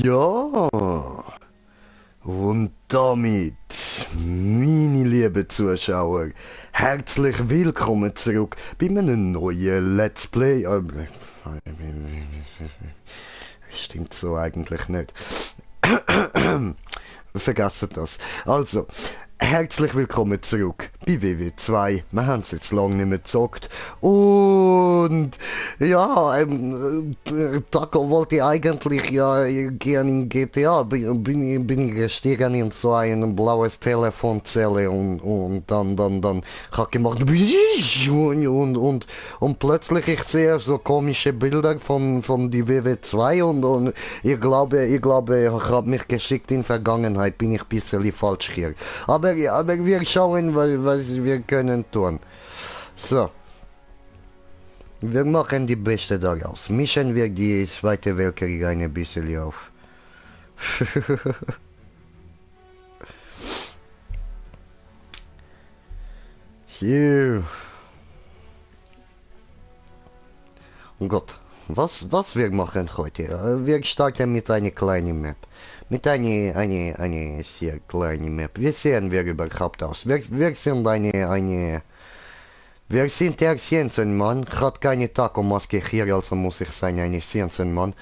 Ja, und damit, meine lieben Zuschauer, herzlich willkommen zurück bei einem neuen Let's Play. Stimmt so eigentlich nicht. Vergessen das. Also, herzlich willkommen zurück bei WW2. Wir haben es jetzt lange nicht mehr gezockt. Und ja, Taco wollte eigentlich ja gerne in GTA. Bin ich gestiegen in so ein blaues Telefonzelle und dann hat gemacht und plötzlich ich sehe so komische Bilder von die WW2 und ich habe mich geschickt in Vergangenheit, bin ich ein bisschen falsch hier. Aber wir schauen, was wir können tun. So. Wir machen die Beste daraus. Mischen wir die Zweite Weltkrieg ein bisschen auf. Hier. Oh Gott. Was wir machen heute? Wir starten mit einer kleinen Map. Mit eine sehr kleinen Map. Wir sehen, wer überhaupt aus. Wir sind wir sind der Scienzenmann. Hat keine Taco-Maske hier, also muss ich sein, eine Scienzenmann.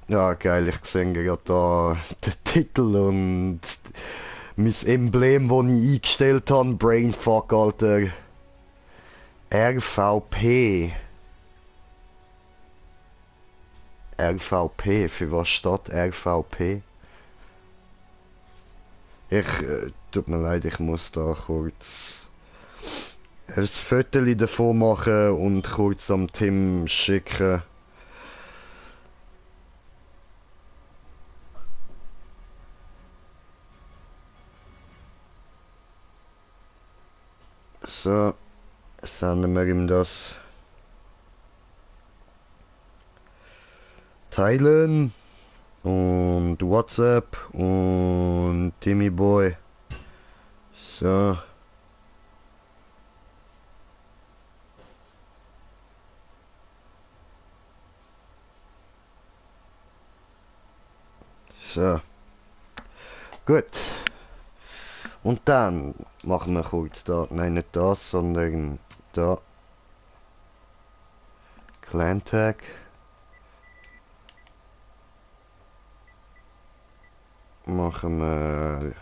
Ja, geil, ich sehe gerade da den Titel und mein Emblem, das ich eingestellt habe. Brainfuck, Alter. RVP. RVP, für was steht RVP? Tut mir leid, ich muss da kurz ein Foto davon machen und kurz am Tim schicken. So, senden wir ihm das. Teilen und WhatsApp und Timmy Boy. So. So. Gut. Und dann machen wir kurz da. Nein, nicht das, sondern da. Clan Tag. Machen wir.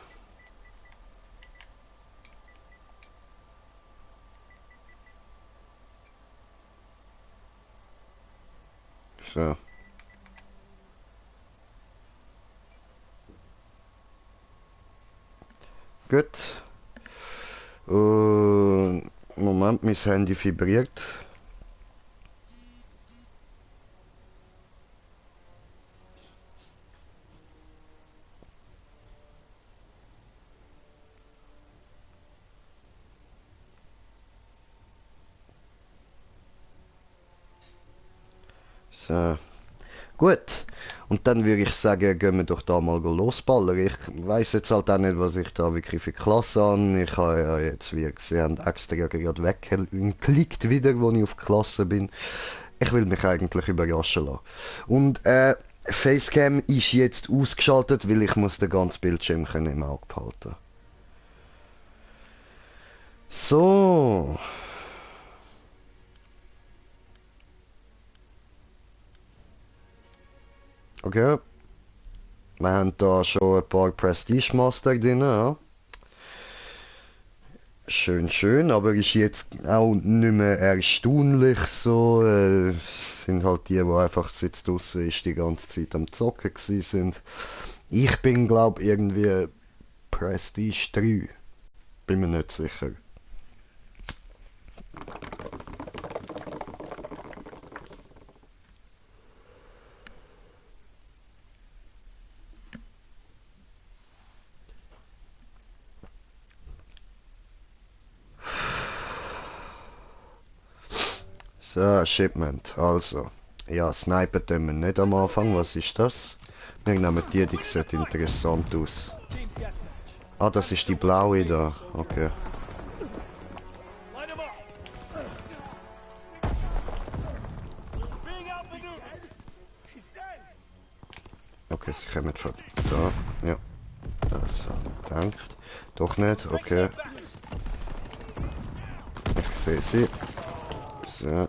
So. Gut. Moment, mein Handy vibriert. So. Gut. Und dann würde ich sagen, gehen wir doch da mal losballern. Ich weiß jetzt halt auch nicht, was ich da wirklich für Klasse habe. Ich habe ja jetzt, wie ihr gesehen habt, extra gerade weggeklickt wieder, wo ich auf Klasse bin. Ich will mich eigentlich überraschen lassen. Und Facecam ist jetzt ausgeschaltet, weil ich muss den ganzen Bildschirm im Auge behalten. So. Okay. Wir haben da schon ein paar Prestige Master drin, ja. Schön, schön, aber ist jetzt auch nicht mehr erstaunlich so. Sind halt die einfach jetzt draussen ist die ganze Zeit am Zocken gewesen sind. Ich bin glaub irgendwie Prestige 3. Bin mir nicht sicher. So, Shipment. Also. Ja, Sniper tun wir nicht am Anfang. Was ist das? Wir nehmen die sieht interessant aus. Ah, das ist die blaue da. Okay. Das habe ich gedacht. Doch nicht, okay. Ich sehe sie. So.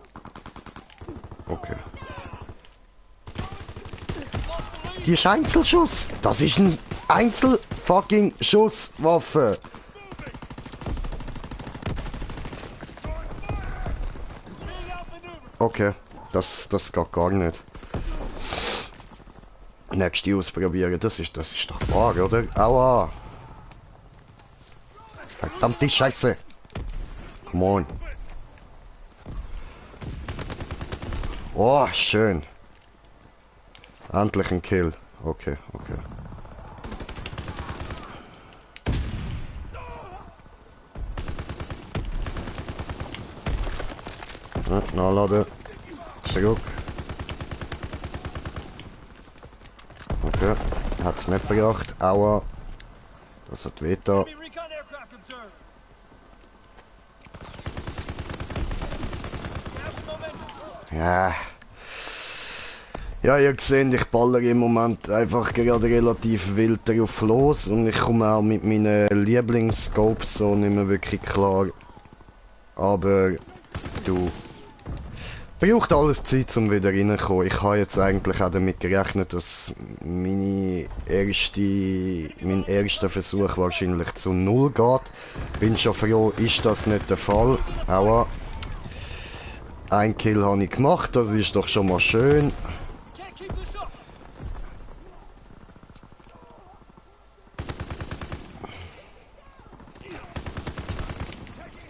Okay. Die ist Einzelschuss. Das ist ein Einzel-fucking-Schusswaffe. Okay, das geht gar nicht. Nächste ausprobieren, das ist doch wahr, oder? Aua! Verdammte Scheiße! Come on! Oh, schön! Endlich ein Kill. Okay, okay. Ja, nachladen. Zurück. Okay, hat's nicht gebracht. Aua. Das hat weh da. Ja. Ja, ihr seht, ich baller im Moment einfach gerade relativ wild drauf los und ich komme auch mit meinen Lieblingsscopes so nicht mehr wirklich klar. Aber du, braucht alles Zeit, um wieder reinzukommen. Ich habe jetzt eigentlich auch damit gerechnet, dass mein erster Versuch wahrscheinlich zu 0 geht. Bin schon froh, ist das nicht der Fall. Aua. Ein Kill habe ich gemacht, das ist doch schon mal schön.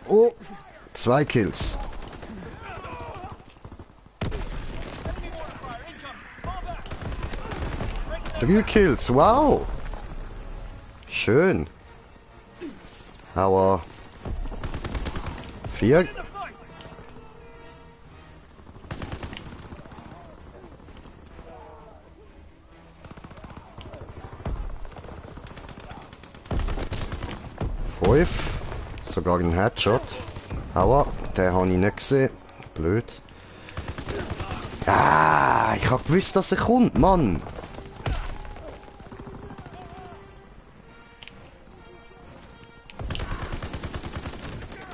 Oh, 2 Kills. 3 Kills, wow. Schön. Aua. 4. Sogar ein Headshot. Aua, den habe ich nicht gesehen. Blöd. Ah, ich habe gewusst, dass er kommt, Mann.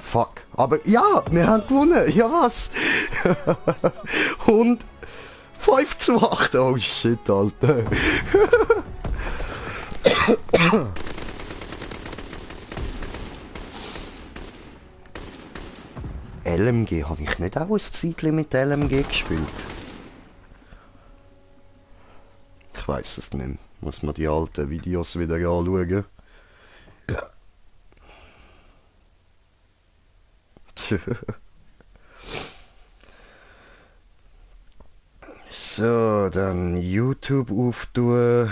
Fuck. Aber ja, wir haben gewonnen. Ja, was? Und 5:8. Oh shit, Alter. LMG, habe ich nicht auch ein Zeitchen mit LMG gespielt? Ich weiß es nicht. Muss man die alten Videos wieder anschauen. Ja. So, dann YouTube auftun.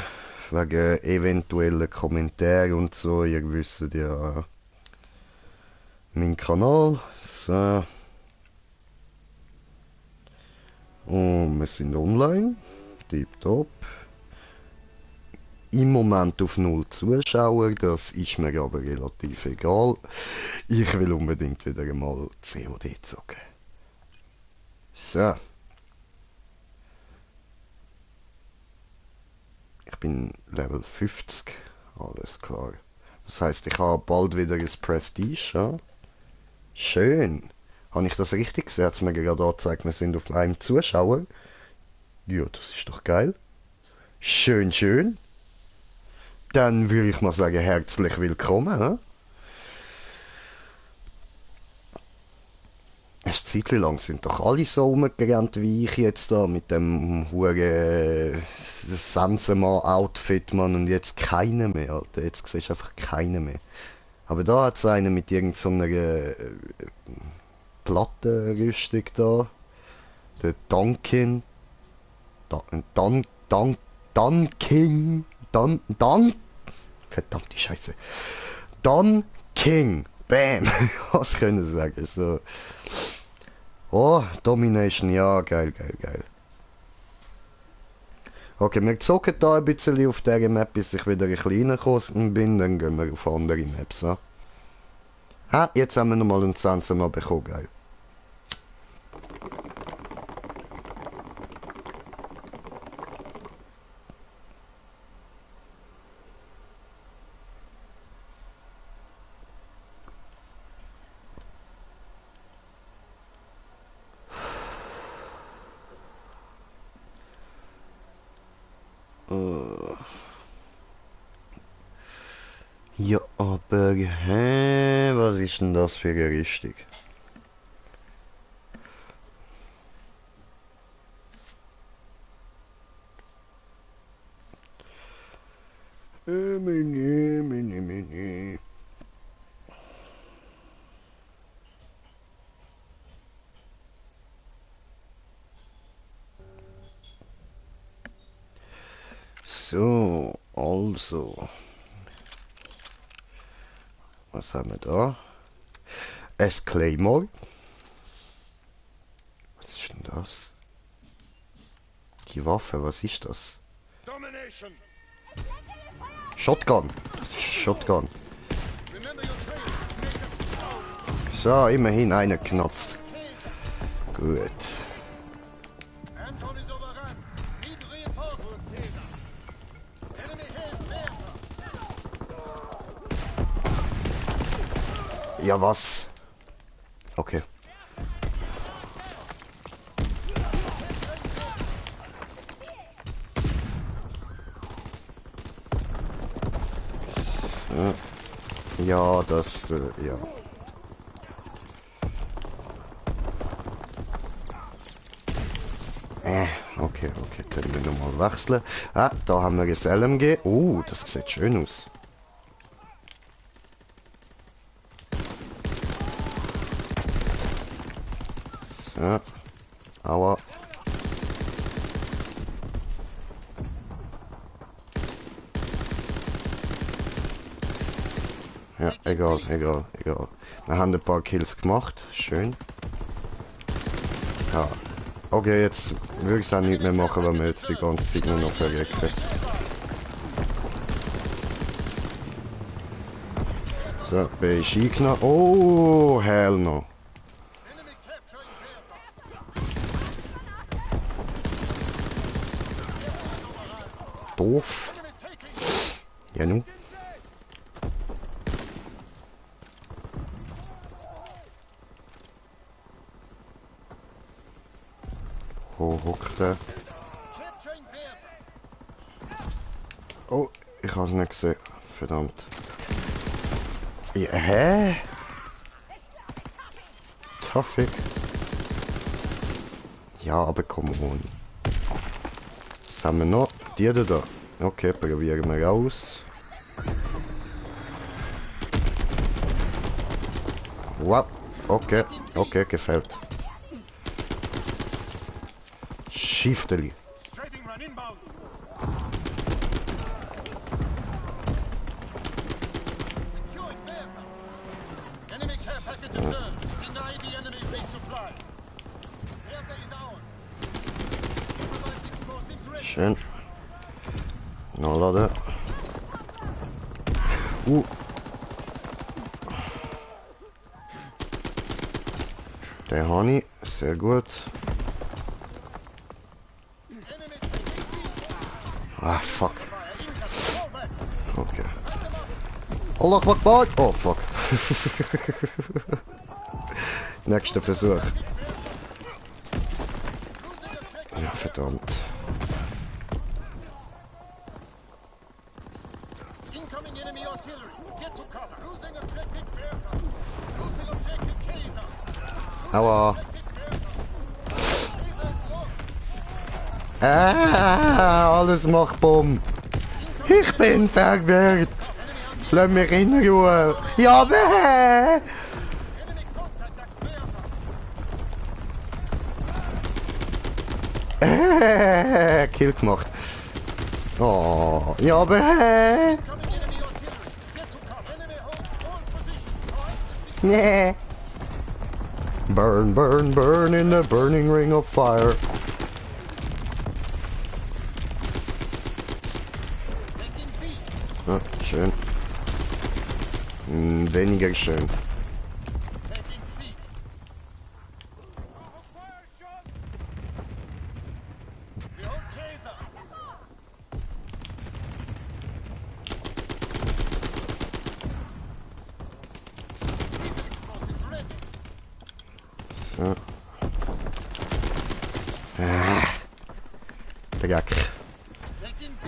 Wegen eventuellen Kommentaren und so. Ihr wisst ja mein Kanal. So. Und wir sind online. Tipptopp. Im Moment auf 0 Zuschauer, das ist mir aber relativ egal. Ich will unbedingt wieder einmal COD zocken. So. Ich bin Level 50. Alles klar. Das heisst, ich habe bald wieder ein Prestige, ja? Schön. Habe ich das richtig gesehen? Hat es mir gerade angezeigt, wir sind auf einem Zuschauer? Ja, das ist doch geil. Schön, schön. Dann würde ich mal sagen, herzlich willkommen. He? Eine Zeit lang sind doch alle so rumgerannt wie ich jetzt da mit dem hure Sensenmann-Outfit, Mann, und jetzt keiner mehr, Alter. Jetzt siehst du einfach keinen mehr. Aber da hat es einen mit irgendeiner Plattenrüstung da. Der Duncan. Duncan. Verdammte Scheiße. Don King. Bam. Was können Sie sagen? So. Oh, Domination. Ja, geil, geil, geil. Okay, wir zocken da ein bisschen auf dieser Map, bis ich wieder ein bisschen reingekommen bin. Dann gehen wir auf andere Maps. Ja? Ah, jetzt haben wir nochmal einen Sensenmann bekommen, geil. Ja, aber, hä? Was ist denn das für eine Richtung? Nee. So, also, was haben wir da? Es Claymore. Was ist denn das? Die Waffe, was ist das? Domination. Shotgun. Das ist Shotgun. Remember your training. Make us proud. So, immerhin einer knotzt. Gut. Anton is overrun. Need reinforcements. Enemy has Bertha. Ja, was? Okay. Ja, das, ja. Okay, können wir nochmal wechseln. Ah, da haben wir das LMG. Oh, das sieht schön aus. So. Aua. Ja, egal. Wir haben ein paar Kills gemacht. Schön. Ja. Okay, jetzt würde ich es auch nicht mehr machen, wenn wir jetzt die ganze Zeit nur noch verrecken. So, bin ich eingenommen. Oh, hell no. Enemy capturing Bertha. Doof. Enemy taking. Ja, nun. Wo hockt der? Capturing Bertha. Oh, ich habe es nicht gesehen. Verdammt. Ja, hä? Traffic. Ja, aber komm on. Was haben wir noch? Die da. Okay, probieren wir aus. Wow. Okay, gefällt. Schifteli. Strafing run inbound. Securing Bertha. Enemy care package observed. Deny the enemy resupply. Bertha is ours. Improvised explosives ready. Schön. Noch laden. Den habe ich. Sehr gut. Enemy taking. Ah, fuck. Fire incoming. Fall back. Okay. Allah Akbar. Oh, fuck. Nächster Versuch. Ja, verdammt. Incoming enemy artillery. Get to cover. Losing objective Bertha. Losing objective Kaiser. Aua. Kaiser is lost. Alles macht Bumm. Ich bin verwirrt. Lass mich in Ruhe. Ja, bäh. Enemy contact Bertha. Kill gemacht. Oh, ja, bäh. Coming enemy artillery. Get to cover. Enemy holds all positions. Right? Nee. Burn, burn, burn in the burning ring of fire. Taking B. Ja, schön. Weniger schön. Taking C. We hold Kaiser. Lethal explosives ready. So. Dreck. Taking B.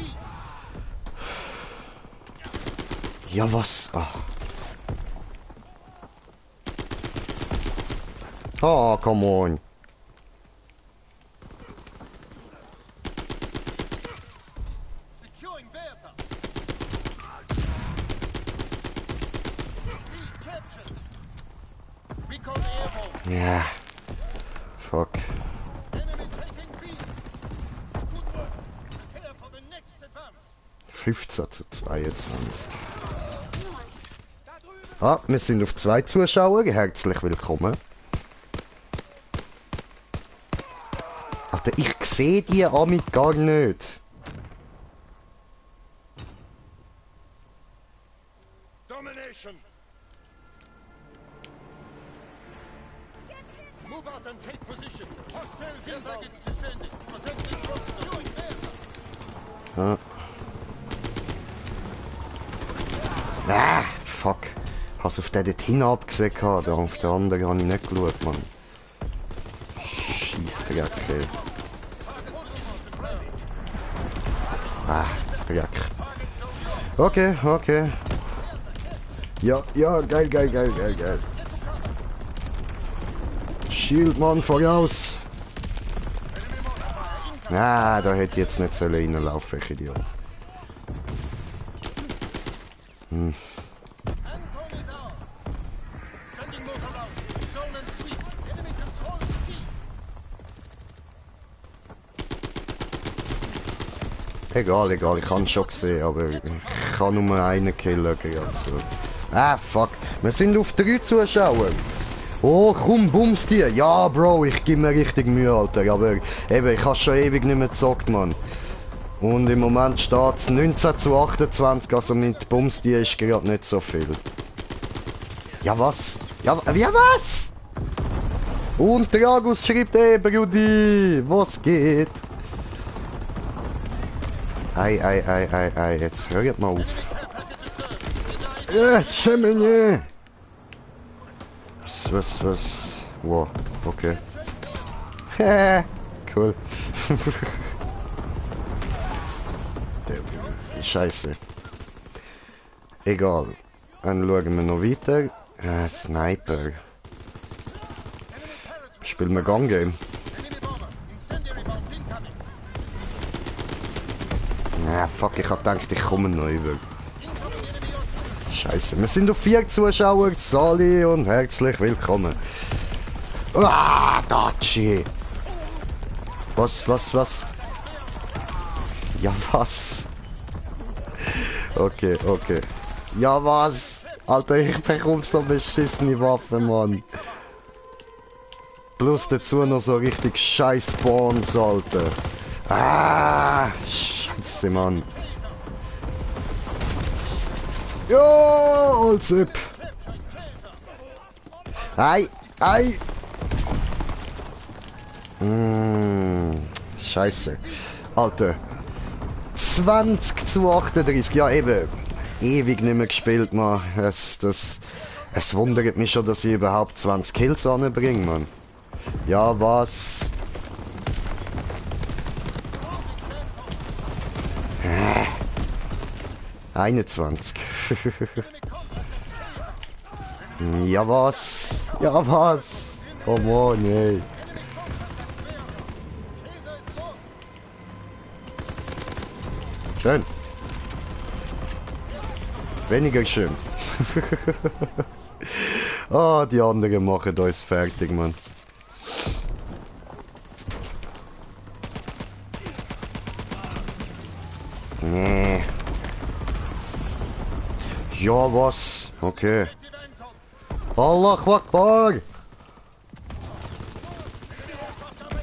Ja, was? Ah, come on. Securing Bertha. B captured. Recon airborne. Ja. Fuck. Enemy taking B. Good work. Prepare for the next advance. 15 zu 22. Ah, wir sind auf 2 Zuschauer. Herzlich willkommen. Alter, ich sehe die Amit gar nicht. Domination. Move out and take position. Hostiles in baggage descending. Protect the troops. Securing Bertha. Ah, fuck. Hast auf den dort hin abgesehen gehabt, auf den anderen habe ich nicht geschaut, Mann. Scheissdreck, ey. Ah, Dreck. Okay, okay. Ja, ja, geil, geil, geil, geil, geil. Shield, Mann, voraus. Ah, da hätte ich jetzt nicht reinlaufen, ich Idiot. Anton is out. Sending motor rounds. Zone and sweep. Enemy control C. Egal, egal, ich habe schon gesehen, aber ich kann nur einen killen gerade so. Ah, fuck. Wir sind auf 3 Zuschauer. Oh, komm, bums die. Ja, Bro, ich gebe mir richtig Mühe, Alter. Aber eben, ich habe schon ewig nicht mehr gezockt, Mann. Und im Moment steht es 19 zu 28, also mit Bums die ist gerade nicht so viel. Ja, was? Ja, was? Und der Agus schreibt, ey, Brudi, was geht? Ei, jetzt hört mal auf. Schemenje! Was? Wow, okay. Cool. Scheiße. Egal. Dann schauen wir noch weiter. Sniper. Spielen wir Gun Game? Enemy bomber. Incendiary bombs incoming. Fuck, ich hab gedacht, ich komme noch über. Incoming enemy artillery. Scheiße, wir sind auf 4 Zuschauer. Sali und herzlich willkommen. Ah, Dachi. Was? Ja, was? Okay. Ja, was? Alter, ich bekomme so beschissene Waffen, Mann. Plus dazu noch so richtig scheiß Spawns, Alter. Ah, scheiße, Mann. Ja, Olzip. Ei. Scheiße. Alter. 20 zu 38. Ja, eben. Ewig nicht mehr gespielt, man. Es wundert mich schon, dass ich überhaupt 20 Kills anbringe, man. Ja, was? 21. Ja, was? Come on, ey. Schön. Weniger schön. Ah, die anderen machen uns fertig, Mann. Nee. Ja, was? Okay. Allah Akbar!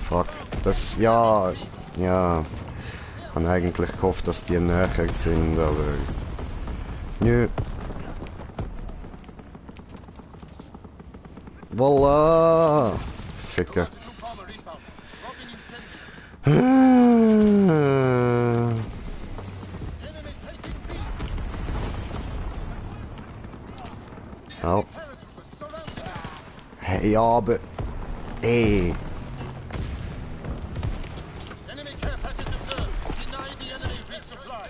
Fuck. Das, ja. Ich habe eigentlich gehofft, dass die näher sind, aber... Nö. Voila! Ficker. Au. Hey, ja, aber... Ey. Enemy care package observed. Deny the enemy resupply.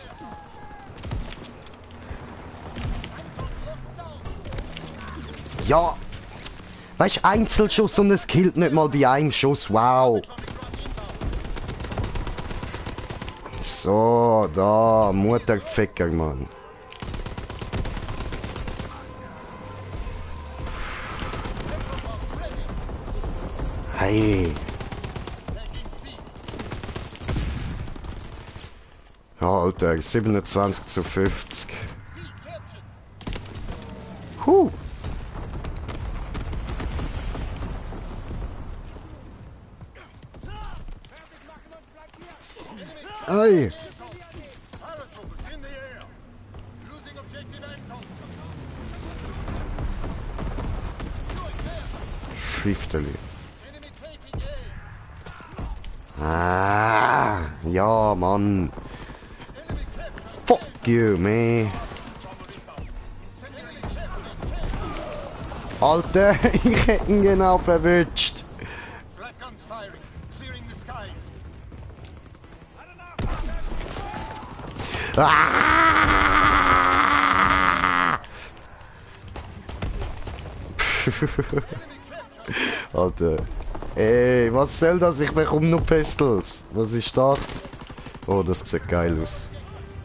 Ja! Weißt du, Einzelschuss und es killt nicht mal bei einem Schuss. Wow! So, da, Mutterficker, Mann. Hey! Ja, Alter, 27 zu 50. Huh! Ei! Paratroopers in the air. Losing objective Anton. Schifteli. Enemy taking A. Ah! Ja, Mann! Enemy capturing. Fuck you, man! Incendiary capturing. Alter, ich hätte ihn genau verwünscht! Flak guns firing. Clearing the skies. Ah! Alter. Ey, was soll das? Ich bekomme nur Pistols. Was ist das? Oh, das sieht geil aus.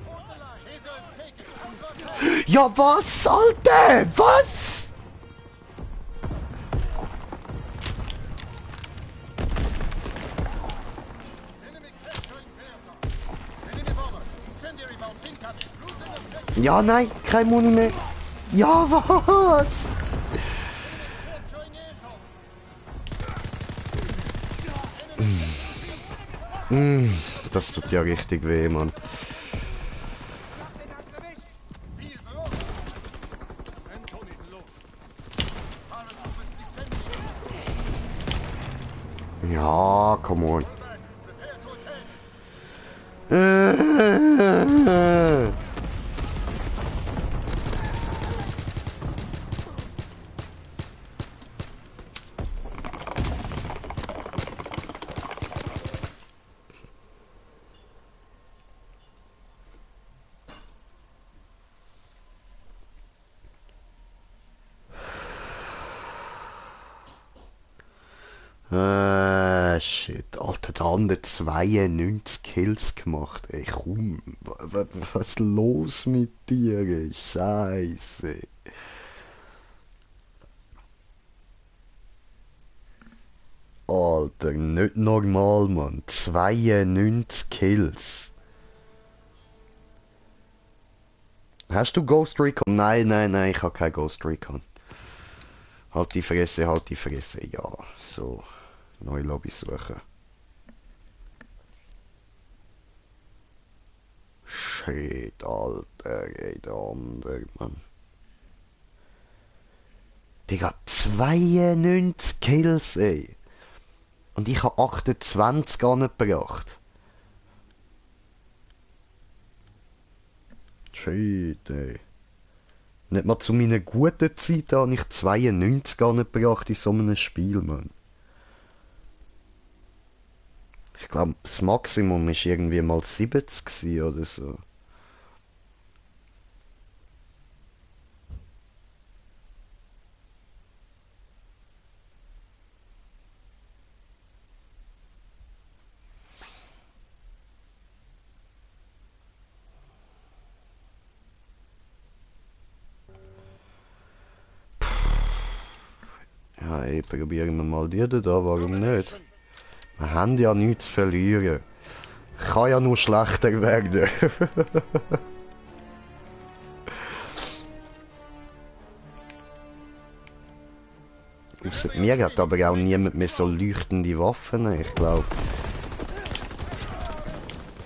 Hazer is taken. Ja, was, Alter? Was? Enemy capturing Bertha. Enemy bomber. Incendiary bombs incoming. Losing objective. Ja, nein, kein Muni mehr. Ja, was? Capturing Anton. Das tut ja richtig weh, Mann. B is lost. Anton is lost. Paratroopers descending. Ja, come on. Prepare to attack. Shit. Alter, der andere 92 Kills gemacht. Ey, komm. Was ist los mit dir? Ey? Scheiße. Alter, nicht normal, Mann. 92 Kills. Hast du Ghost Recon? Nein, nein, nein, ich habe kein Ghost Recon. Halt die Fresse, halt die Fresse. Ja, so. Neue Lobby suchen. Shit, Alter, ey, der andere, Mann. Digga, 92 Kills, ey. Und ich habe 28 angebracht. Shit, ey. Nicht mal zu meiner guten Zeit habe ich 92 angebracht in so einem Spiel, Mann. Ich glaube, das Maximum ist irgendwie mal 70 gewesen oder so. Ja, ey, probieren wir mal die da, warum nicht? Wir haben ja nichts zu verlieren. Kann ja nur schlechter werden. Ausser mir hat aber auch niemand mehr so leuchtende Waffen, ich glaube.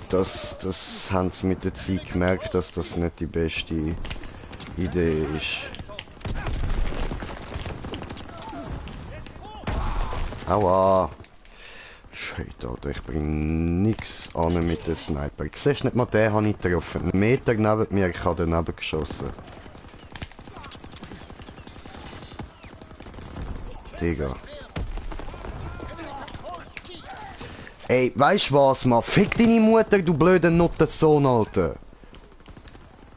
Das haben sie mit der Zeit gemerkt, dass das nicht die beste Idee ist. Aua! Shit, Alter, ich bring nix an mit dem Sniper. Ich siehst nicht mal, den habe ich getroffen. Einen Meter neben mir, ich habe daneben geschossen. Digga. Ey, weißt du was, Mann? Fick deine Mutter, du blöder Nuttensohn, Alter.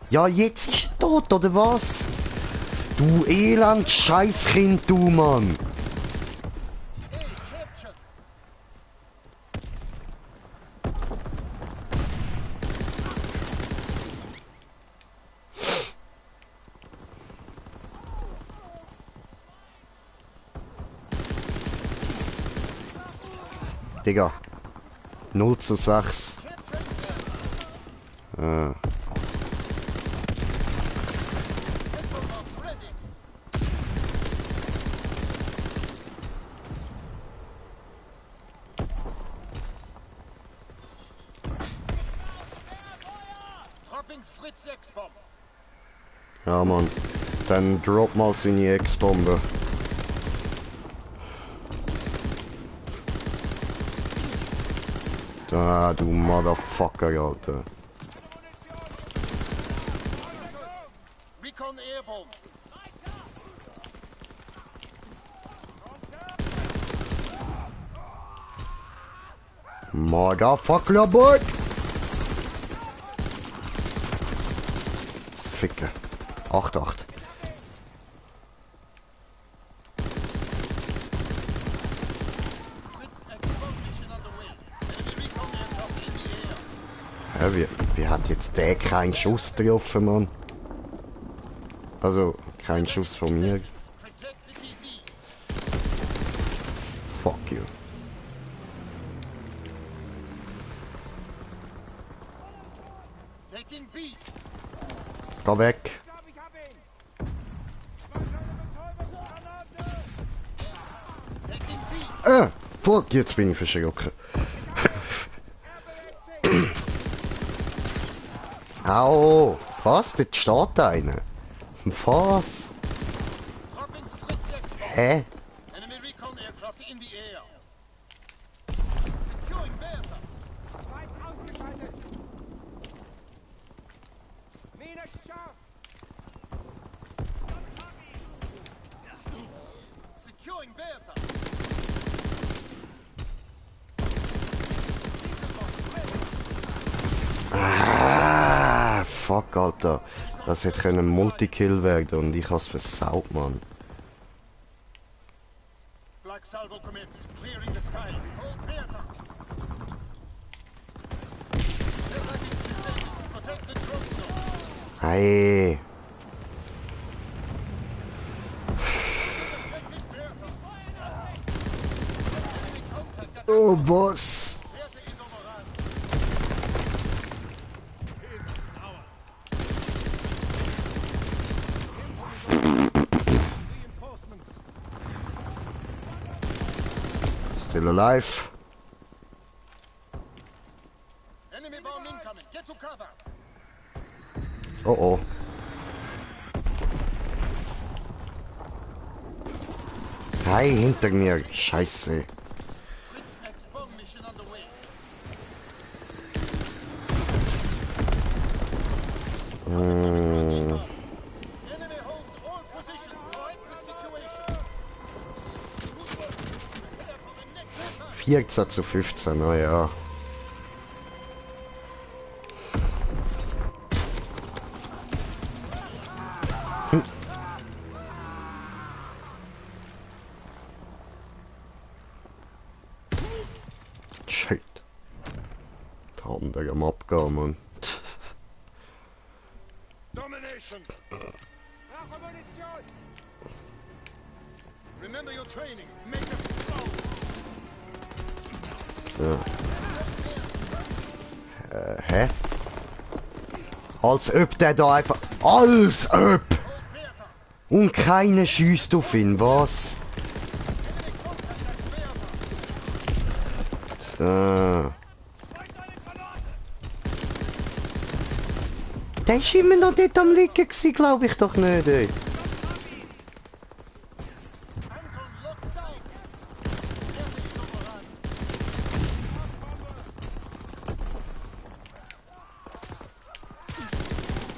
Ja, jetzt ist er tot, oder was? Du Elend Scheißkind, du Mann! Hey, capture! Digga. 0:6. Capturing Bertha! Infobomb ready! Dropping Fritz X-Bomb! Ja, Mann. Dann drop mal seine Ex-Bombe. Da, du Motherfucker, Alter. Recon Airborne! Motherfucker, boy! Ficke. 8-8. Fritz X-Bomb mission underway. Enemy recon aircraft in the air. Ja, wie hat jetzt der keinen Schuss getroffen, Mann? Also, kein Schuss von mir. Protect the TZ. Fuck you. Taking B. Geh weg. Taking B. Fuck, jetzt bin ich verschrocken. Au, was? Dort steht einer. Was? Dropping Fritz X-Bomb. Hä? Enemy recon aircraft in the air. Securing Bertha. Weit ausgeschaltet! Mine scharf! Securing Bertha. Ah, fuck, Alter. Das hätte können Multikill werden und ich hab's versaut, Mann. Flak salvo commenced. Clearing the skies. Hold Bertha. Bertha is disabled. Protect the drone zone. Hey. Protecting Bertha. Enemy contact at Oh, was? Bertha is overrun. Reinforcements. Still alive. Enemy bomb incoming. Get to cover. Oh oh. Hey, hinter mir. Scheiße. Fritz X-Bomb mission underway. Hm, Enemy holds all positions. Correct the situation. Prepare for the next attack. 14:15, naja. Shit. Der andere am Abgehen, Mann. Domination. Brauche Munition! Remember your training. Make us proud. Ja. Hä? Als ob der da einfach... Als ob! Hold Bertha. Und keiner schießt auf ihn, was? So. Der ist immer noch dort am Liegen gewesen, glaube ich doch nicht, ey. Anton locked down. Bertha is overrun.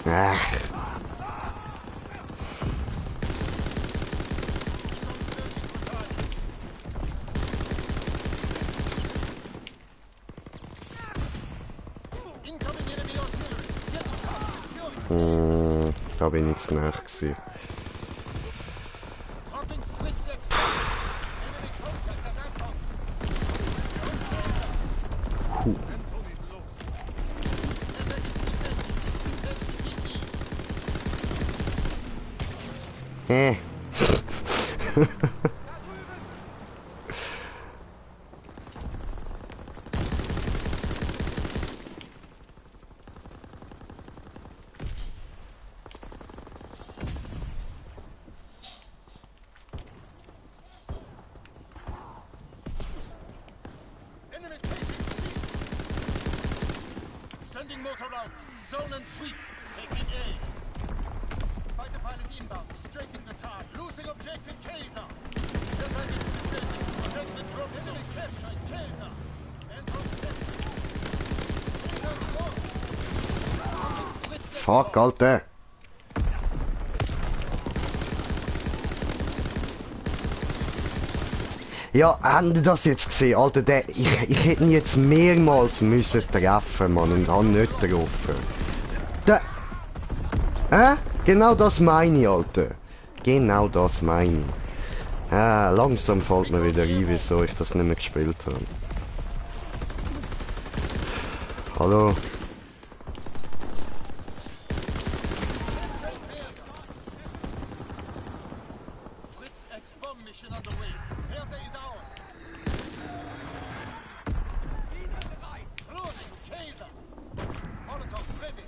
Ach. Incoming enemy artillery. Get to cover. Securing. Da bin ich zu nah gewesen. Äh. Enemy taking C. Sending mortar rounds. Zone and sweep. Taking A. Fighter pilot inbound. Strafing the target. Losing objective Kaiser. Air package descending. Protect the drop. Enemy capturing Kaiser. Anton captured. Kaiser's lost. Fuck, Alter. Ja, haben Sie das jetzt gesehen? Alter, ich hätte ihn jetzt mehrmals müssen treffen, Mann, und habe nicht getroffen. Genau das meine ich, Alter. Genau das meine ich. Langsam fällt mir wieder ein, wieso ich das nicht mehr gespielt habe. Hallo? Fritz X-bomb mission underway. Hertha is ours. Loading Kaiser. Molotovs ready.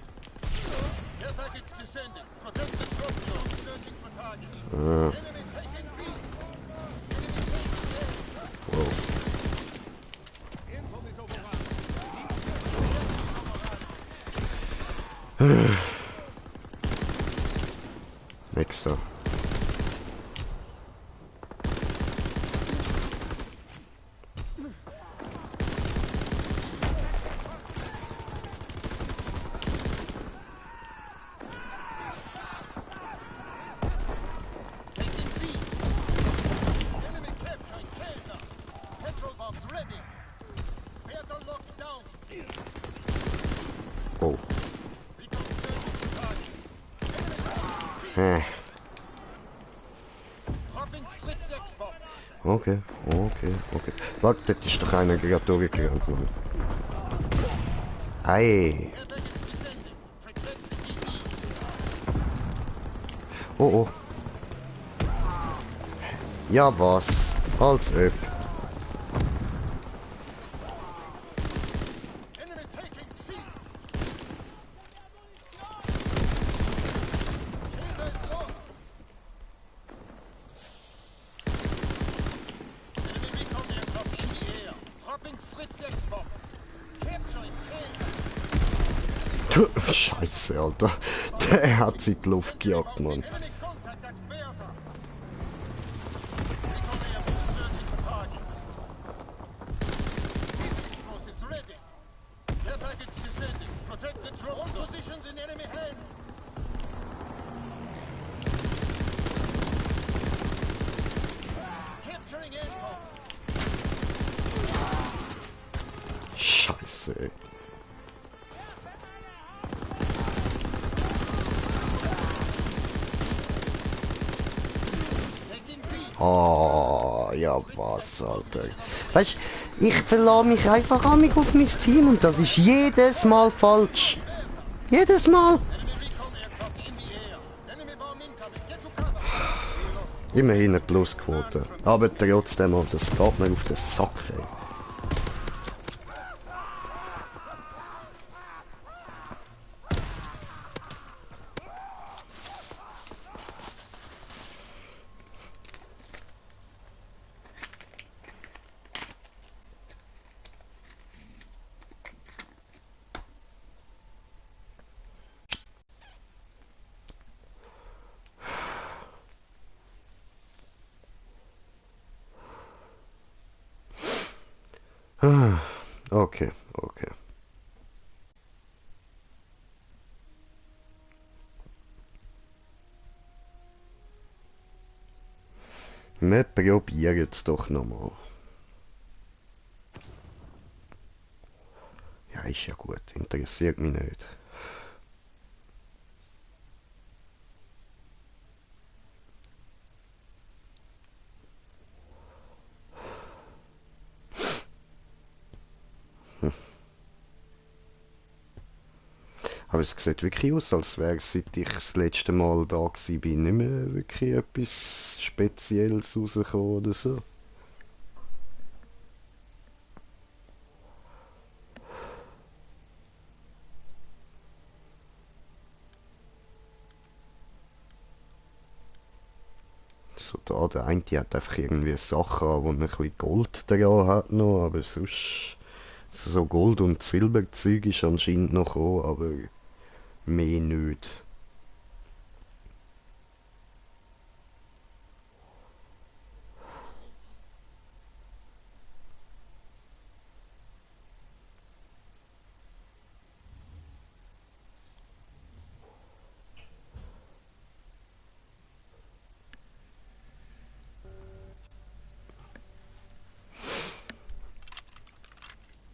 Care package descending. Protect the drop zone. Searching for targets. Enemy taking B. Enemy taking A. Info is overrun. Nächster. Taking B. Enemy capturing Kaiser. Petrol bombs ready. Hertha locked down. Oh. Recon searching for targets. Enemy taking C. Dropping Fritz X-bomb. Okay. Warte, das ist doch einer gerade durchgerannt, Mann. Ei. Care package descending. Protect the DZ. Oh. Ja, was? Als ob. Enemy taking C. Kaiser is lost. Enemy recon aircraft in the air. Dropping Fritz X-bomb. Capturing Kaiser. Scheiße, Alter. Der hat sich in die Luft gejagt, Mann. Enemy contact at Bertha. Recon aircraft searching for targets. Diesel explosives ready. Care package descending. Protect the drone. All positions in enemy hands. Capturing aircraft. Scheiße, ey. Taking B. Ja was, Alter. Weißt du, ich verlasse mich einfach an mich auf mein Team und das ist jedes Mal falsch. Jedes Mal. Enemy recon aircraft in the air. Enemy bomb incoming. Get to cover. We lost. Immerhin eine Plusquote. Aber trotzdem, Alter, das geht mir auf den Sack, ey. Okay. Wir probieren es doch nochmal. Ja, ist ja gut. Interessiert mich nicht. Aber es sieht wirklich aus, als wäre es, seit ich das letzte Mal da war, nicht mehr wirklich etwas Spezielles rausgekommen oder so. So da, der eine hat einfach irgendwie Sachen an, wo ein bisschen Gold dran hat noch, aber sonst so Gold- und Silberzeug ist anscheinend noch gekommen, aber mehr nicht.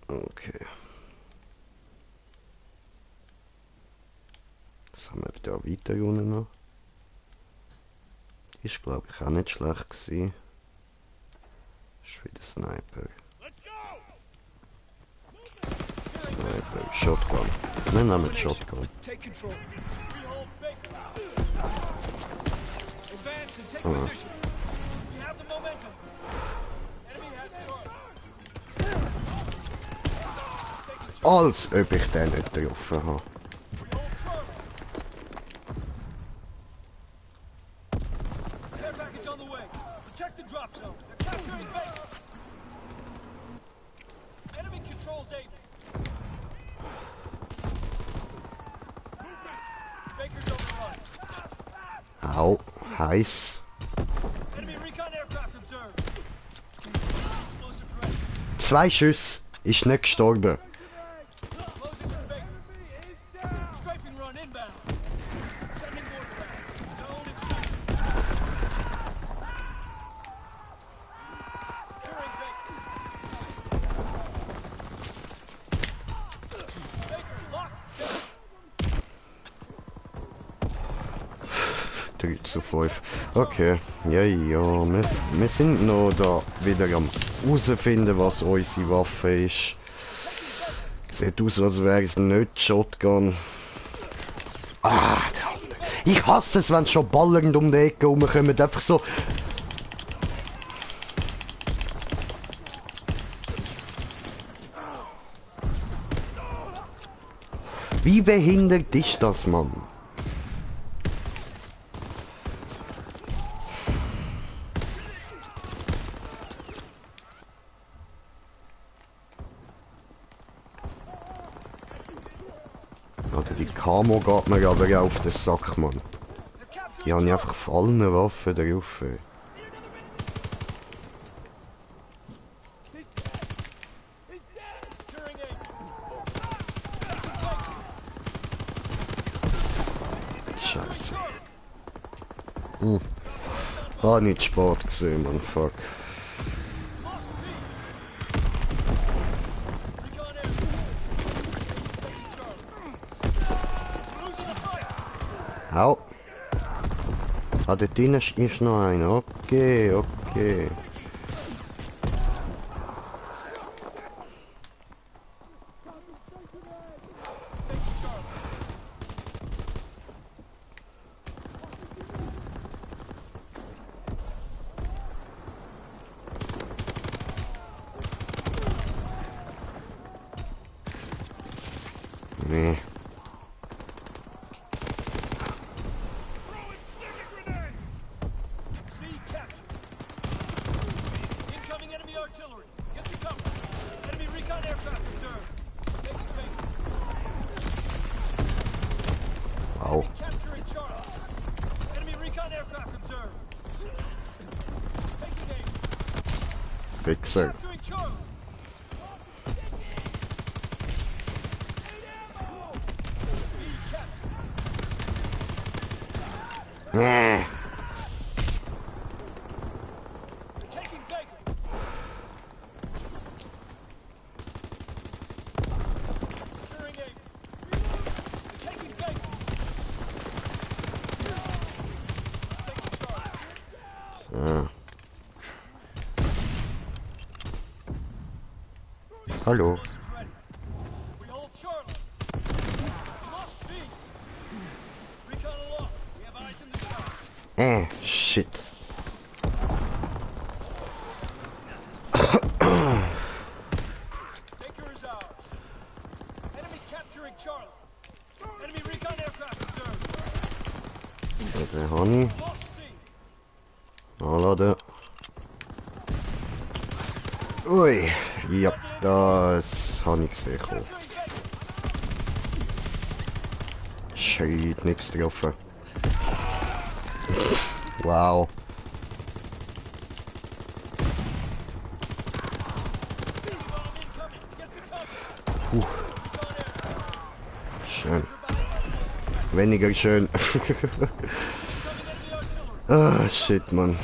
Okay. Was haben wir da weiter unten noch? Ist glaube ich auch nicht schlecht gewesen. Ist wieder Sniper. Sniper, Shotgun. Wir nehmen Shotgun. Take control. Advance and take Ah. position. We have the momentum. Enemy has charge. Als ob ich den nicht getroffen habe. Care package on the way. Protect the drop zone. They're capturing Baker. Enemy controls A. Baker's overrun. Au, heiß. Enemy recon aircraft observed. Explosive threat. 2 Schüsse. Ist nicht gestorben. Closing to Baker. Strafing run inbound. Sending mortar round. Zone and shoot. Securing Baker. Baker locked. 3 zu 5. Okay, ja, wir sind noch da wieder am herausfinden, was unsere Waffe ist. Sieht aus, als wäre es nicht die Shotgun. Ah, der andere. Ich hasse es, wenn sie schon ballernd um die Ecke rumkommen. Einfach so. Wie behindert ist das, Mann? Oder die Camo geht mir aber auf den Sack, Mann. Die habe ich einfach auf allen Waffen drauf. Securing A. Scheiße. War nicht spät gesehen, Mann, fuck. Lost B. Recon air. Taking Charlie. Losing the fight. Au. Ah, dort drinnen ist noch einer. Okay, okay. Nee. C captured. Incoming enemy artillery. Get to cover. Enemy recon aircraft observed. Taking Baker. Au. Capturing Charlie. Enemy recon aircraft observed. Taking aim. Fixer. Capturing Charlie. Nee. Taking Baker. Securing aim. Taking Baker. Taking Charlie. Ah. Hallo. Explosives ready. We hold Charlie. We lost B. Shit. Baker is ours. Enemy capturing Charlie. Enemy recon aircraft observed. Den habe ich. Lost C. Anladen. Ui. Ja, das habe ich gesehen. Capturing Baker. Shit, nichts getroffen. Wow. Schön. Weniger schön. Ah, shit, Mann.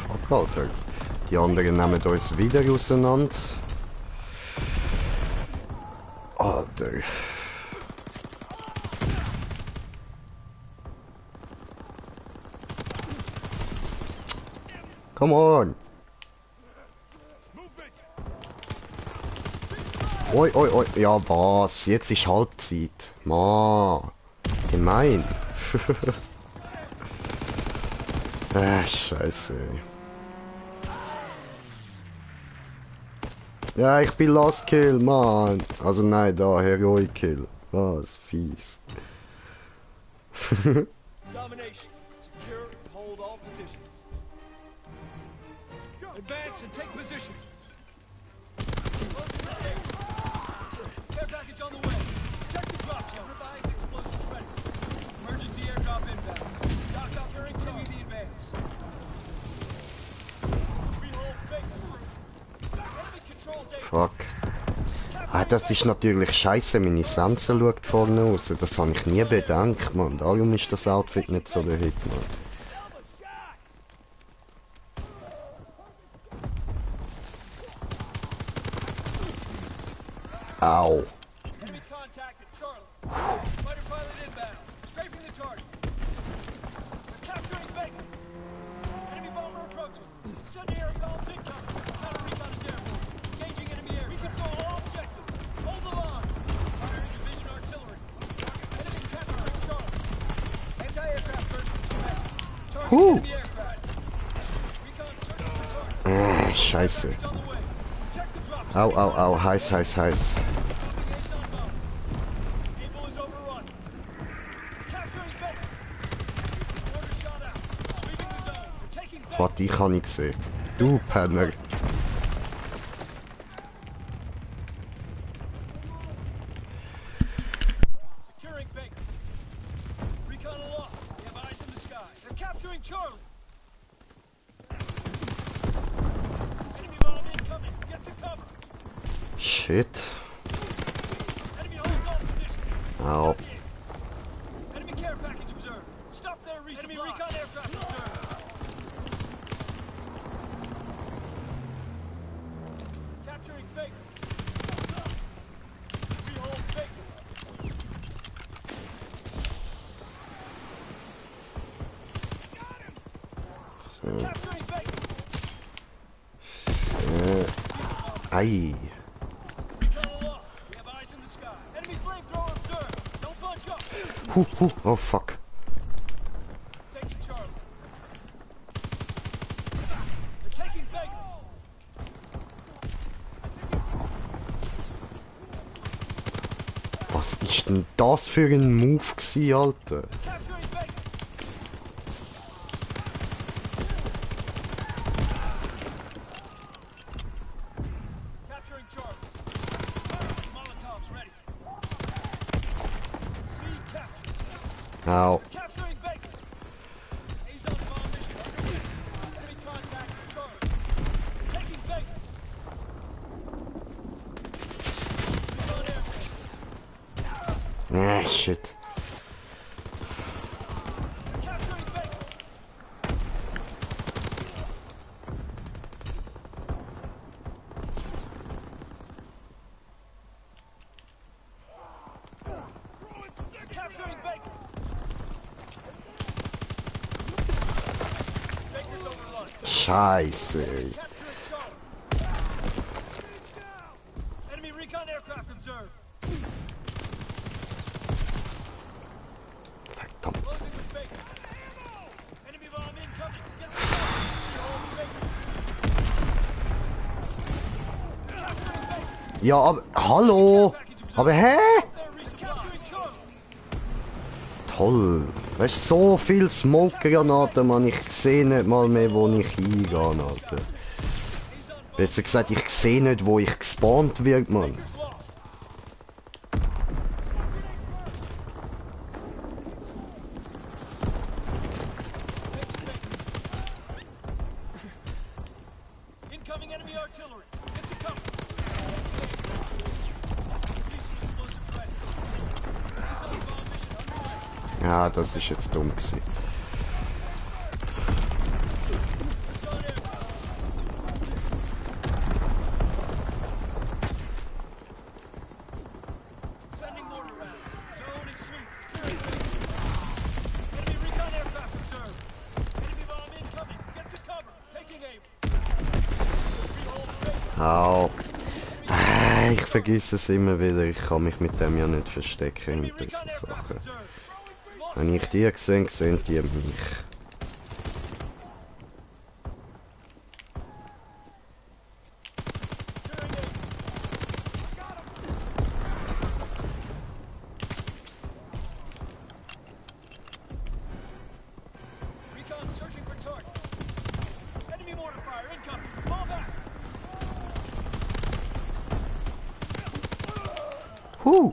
Fuck, Alter. Die anderen nehmen uns wieder auseinander. Alter. Come on. Oi, oi, oi. Ja, was? Jetzt ist Halbzeit. Ma. Gemein. Scheiße. Ja, ich bin Last Kill, Mann. Also nein, da, Heroic Kill. Was, fies. Domination. Secure and hold all positions. Advance and take position. Care package on the way. Check the drop zone. Revised explosives ready. Emergency airdrop inbound. Stock up or continue the advance. We hold Baker. Enemy controls A. Fuck. Ah, das ist natürlich scheiße, meine Sense schaut vorne raus. Das habe ich nie bedenkt, Mann. Darum ist das Outfit nicht so der Hit, Mann. Au. Enemy contact at Charlie. Fighter pilot inbound. Strafing the target. They're capturing Baker. Enemy bomber approaching. Sending air bombs incoming. Counter recon is airborne. Engaging enemy air. We control all objectives. Hold the line. Firing division artillery. Enemy capturing Charlie. Anti-aircraft burst is commenced. Targeting enemy aircraft. Recon searching for target. Scheiße. Package on the way. Check the drop zone. Au, au, au. Heiß, heiß, heiß. Able is overrun. Capturing Baker. Order shot out. Sweeping the zone. We're taking Baker. Warte, ich habe nicht gesehen. Du Penner. Securing Baker. Recon aloft. We have eyes in the sky. They're capturing Charlie. Enemy bomb incoming. Get to cover. Shit. Enemy holds all positions. Au. Enemy care package observed. Stop their resupply. Enemy recon aircraft observed. Capturing Baker. We hold Baker. Capturing Baker. Ei. Recon aloft. We have eyes in the sky. Enemy flamethrower observed. Don't bunch up. Oh fuck. Taking Charlie. They're taking Baker. Was ist denn das für ein Move gsi, Alter? Capturing Baker. Capturing Charlie. Molotovs ready. C captured. Au. Capturing Baker. Azon bomb mission underway. Enemy contact with Charlie. Taking Baker. Recon airfield. Shit. Capturing Baker. Capturing Baker. Baker's overrun. Scheiße. Capturing Charlie. aircraft observed. Verdammt. Closing with Baker. Enemy bomb incoming. Get the hold Baker. Capturing Baker. Ja, aber... Hallo! Aber hä? They're recapturing Charlie. Toll. Weißt du, so viel Smoke-Granaten, man. Ich sehe nicht mal mehr, wo ich hingehe, Alter. Besser gesagt, ich sehe nicht, wo ich gespawnt wird, Mann. Baker's lost. Incoming enemy artillery. Get to cover. Decent explosive threat. Diesel bomb mission underway. Ja, das ist jetzt dumm gewesen. Sending mortar round. Zoning sweep. Enemy recon aircraft observed. Enemy bomb incoming. Get to cover. Taking aim. Rehold Baker. Au. Ich vergesse es immer wieder, ich kann mich mit dem ja nicht verstecken Enemy hinter recon so aircraft Sachen. observed. Lost. Wenn ich die sehe, sehen die mich. Securing aim. Recon searching for targets. Enemy mortar fire incoming. Fall back. Huh!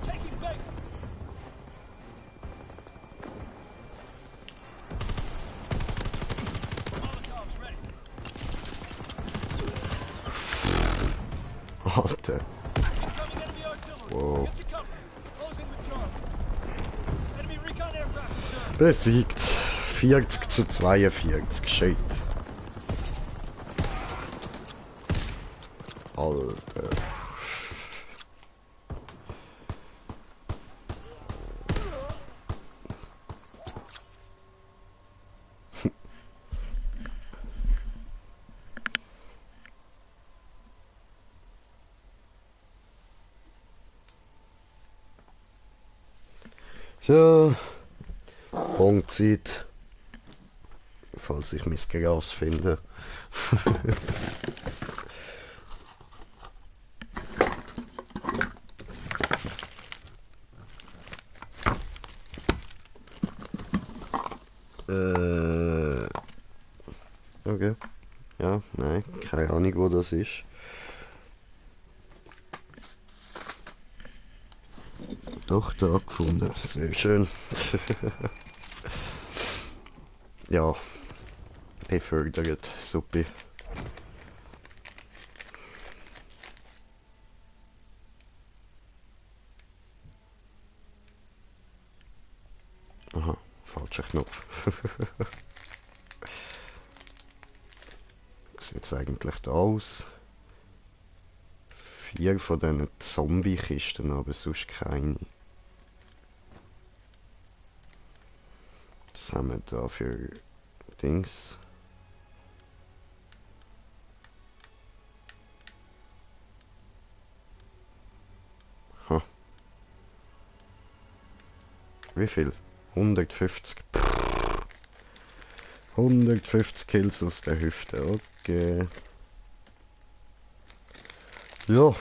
Taking Baker. Molotov's ready. Alter. Incoming enemy artillery. Whoa. Get to cover. Closing with Charlie. Enemy recon aircraft observed. Besiegt. 40 zu 42. Shit. Alter. So. Punktzeit. Falls ich mein Gras finde. Okay. Ja, nein, keine Ahnung, wo das ist. Doch, da gefunden. Sehr schön. Ja, befördert. Super. Aha, falscher Knopf. Wie sieht es eigentlich da aus? 4 von diesen Zombie-Kisten, aber sonst keine. Was haben wir da für Dings? Ha. Wie viel? 150. 150 Kills aus der Hüfte, okay. Ja,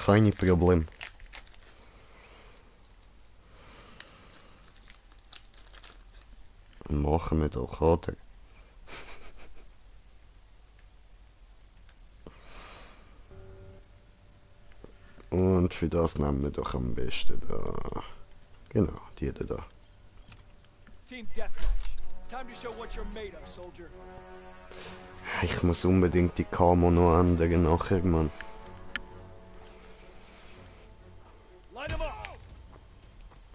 keine Problem. Machen wir doch, oder? Und für das nehmen wir doch am besten da. Genau, die da. Team Deathmatch. Time to show what you're made of, soldier. Ich muss unbedingt die Camo noch ändern nachher, Mann. Line 'em up.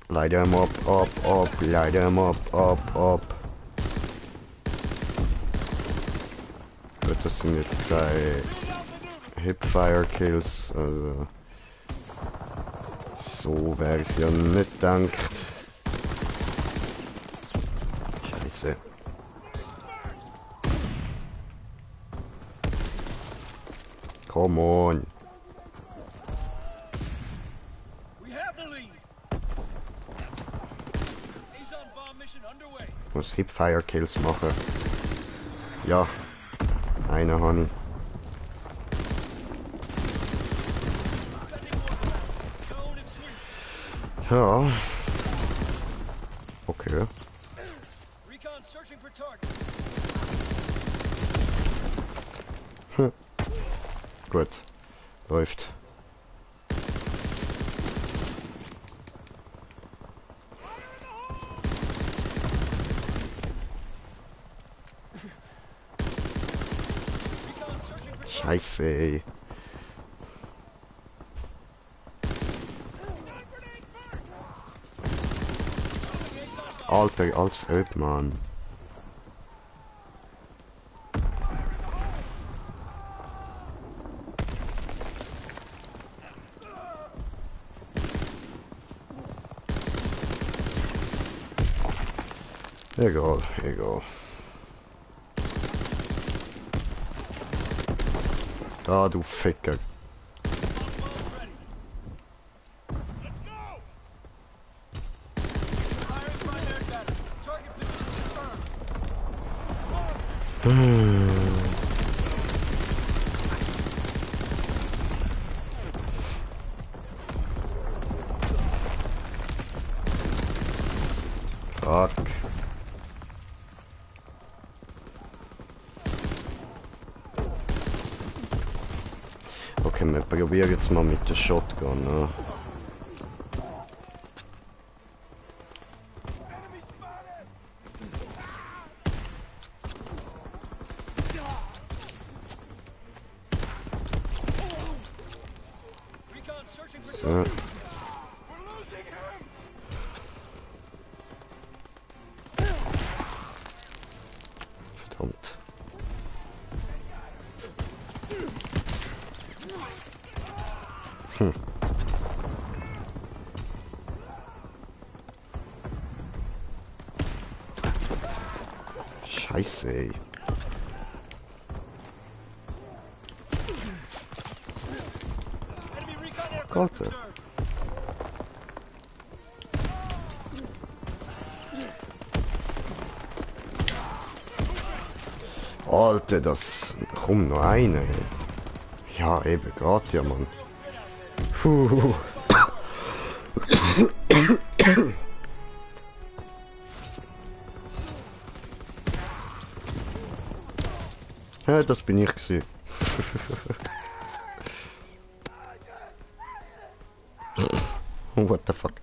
Light 'em up, light 'em up. Gut, das sind jetzt keine Hipfire Kills, also so wäre es ja nicht gedacht. Scheiße. Come on. We have the lead. Kazon bomb mission underway. Ich muss Hipfire-Kills machen. Ja. Einen habe ich. Sending order. Zone and sweep. Ja. Okay. Recon searching for target. Gut. Läuft. Recon searching for target. Scheiße, ey. Alter, als ob, Mann. Egal, egal. Da, du Ficker. Bombs ready. Let's go. Firing primary battery. Target position confirmed. Fuck. Okay, wir probieren jetzt mal mit der Shotgun. Ne? Recon searching for So. target. Verdammt. Scheiße, ey. Enemy recon aircraft Gott. reserved. Alter, das... Komm, noch eine, ey. Ja, eben, geht ja, Mann. Puh. Ja, das bin ich gewesen. What the fuck?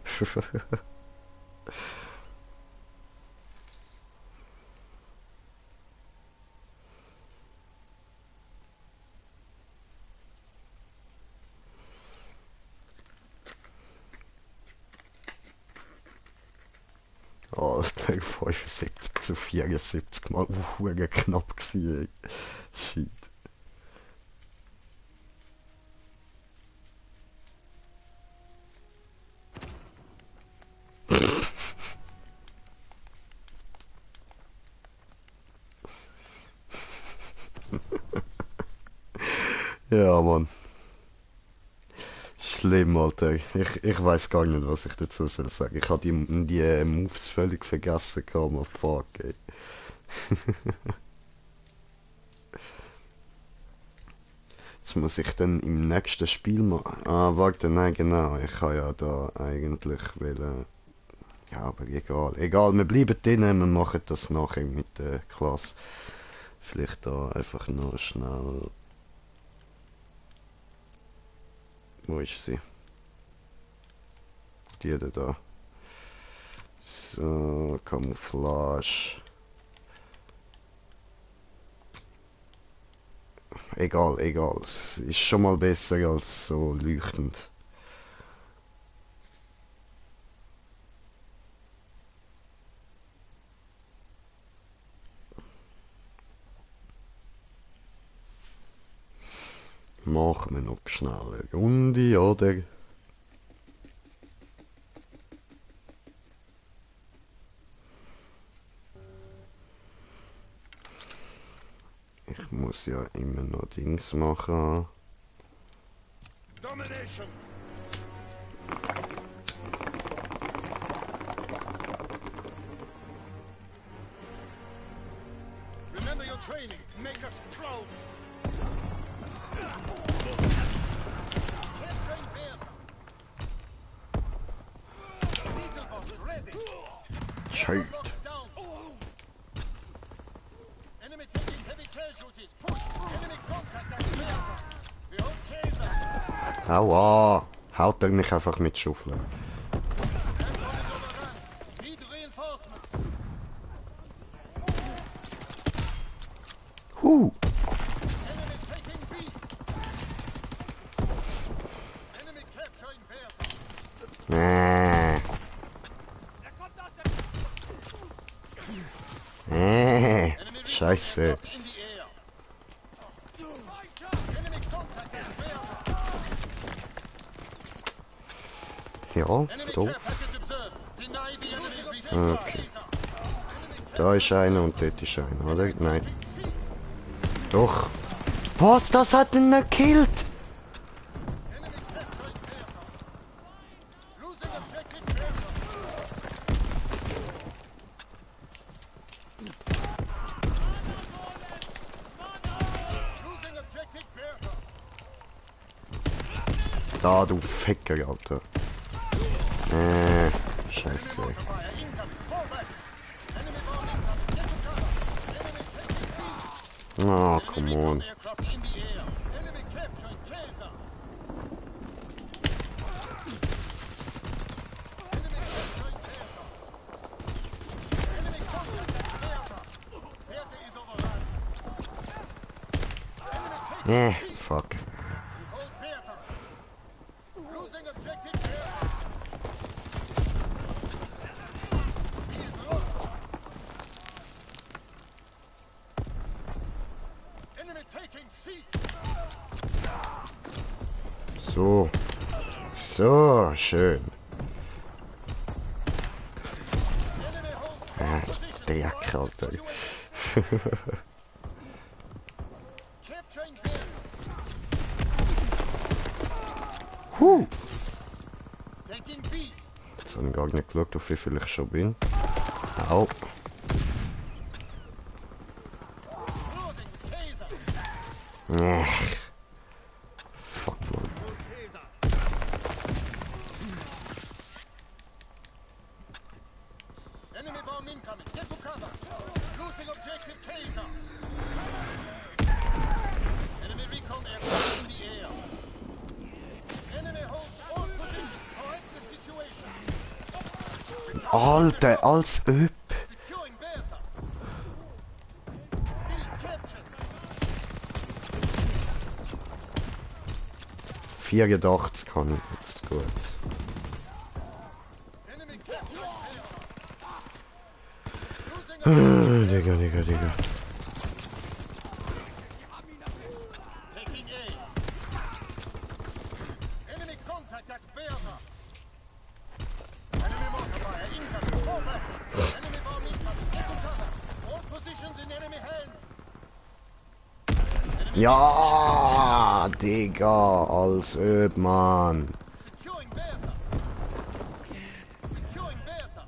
Alter, 75 zu 74 mal knapp gewesen, ey. Shit. Ja, Mann. Schlimm, Alter. Ich weiß gar nicht, was ich dazu soll sagen. Ich habe die Moves völlig vergessen gehabt, man. Fuck, ey. Jetzt muss ich dann im nächsten Spiel mal... Ah, warte, nein, genau. Ich kann ja da eigentlich wollen... Ja, aber egal. Egal, wir bleiben drinnen, wir machen das nachher mit der Klasse. Vielleicht da einfach noch schnell... Wo ist sie? Die da. So, Camouflage. Egal, egal. Es ist schon mal besser als so leuchtend. Machen wir noch schnell eine Runde, oder? Ich muss ja immer noch Dings machen. Domination. Remember your training. Make us proud. Capturing Bertha. Diesel bombs ready. Scheiße. Blocks down. Enemy taking heavy casualties. Push. Enemy contact at Bertha. We hold Kaiser. Aua. Haut er mich einfach mit Schaufeln. Anton is overrun. Need reinforcements. Huh. Enemy taking B. Enemy capturing Bertha. Enemy Scheiße. in the air. Enemy contact at Bertha. Ja, Enemy doof. care package observed. Deny the enemy receipt. Okay. Da ist einer und dort ist einer, oder? Nein. Doch. Was? Das hat ihn gekillt? Enemy capturing Bertha. Losing objective Bertha. Losing objective Bertha. Da, du Ficker, Alter. Scheiße. Fire incoming. Fall back. Enemy bomb incoming. Get to cover. Enemy taking B. Oh, Enemy come recon on. aircraft in the air. Enemy capturing Kaiser. Enemy capturing Bertha. Enemy contact at Bertha. Bertha is overrun. Enemy taking Fuck. hold Bertha. Losing objective Bertha. He is lost. Enemy taking C. So. So, schön. Enemy holds position. Der Jack, Alter. Capturing Bertha. Huh. Taking B. Jetzt habe ich gar nicht geschaut, auf wie viel ich schon bin. Au. Losing Kaiser. Fuck, man. Enemy bomb incoming. Get to cover. Losing objective Kaiser. Enemy recon aircraft in the air. Enemy holds all positions. Correct the situation. Alter, als ob. Securing Bertha. B captured. 84 kann ich jetzt gut. Enemy capturing Bertha. Losing Digga, Digga, Digga. taking A. Enemy contact at Bertha. Enemy mortar fire incoming. Fall back. Enemy bomb incoming. Get to cover. All positions in enemy hands. Ja, Digga, als ob, Mann. Securing Bertha. Securing Bertha.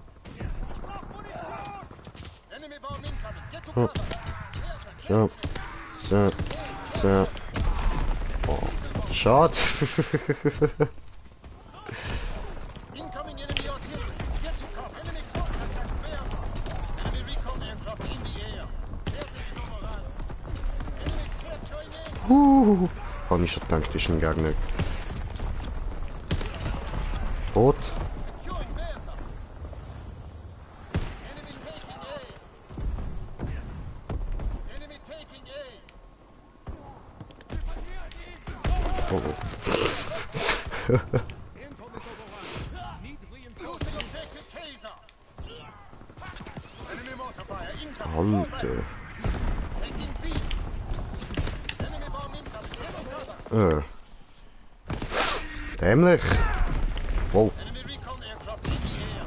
Enemy bomb incoming. Get to cover. Bertha So, so, so. Oh, schade. incoming enemy artillery. Get to cover. Enemy contact at Bertha. Enemy recon aircraft in the air. Bertha is overrun. Enemy capturing A. Hab ich schon gedacht, ist ein Gegner. Tot. Securing Bertha. Enemy taking A. Enemy taking A. Oh, oh. Losing objective Kaiser. Enemy mortar fire incoming. Alter. Taking B. Enemy bomb incoming. Get to cover. Dämlich. Wow. Enemy recon aircraft in the air.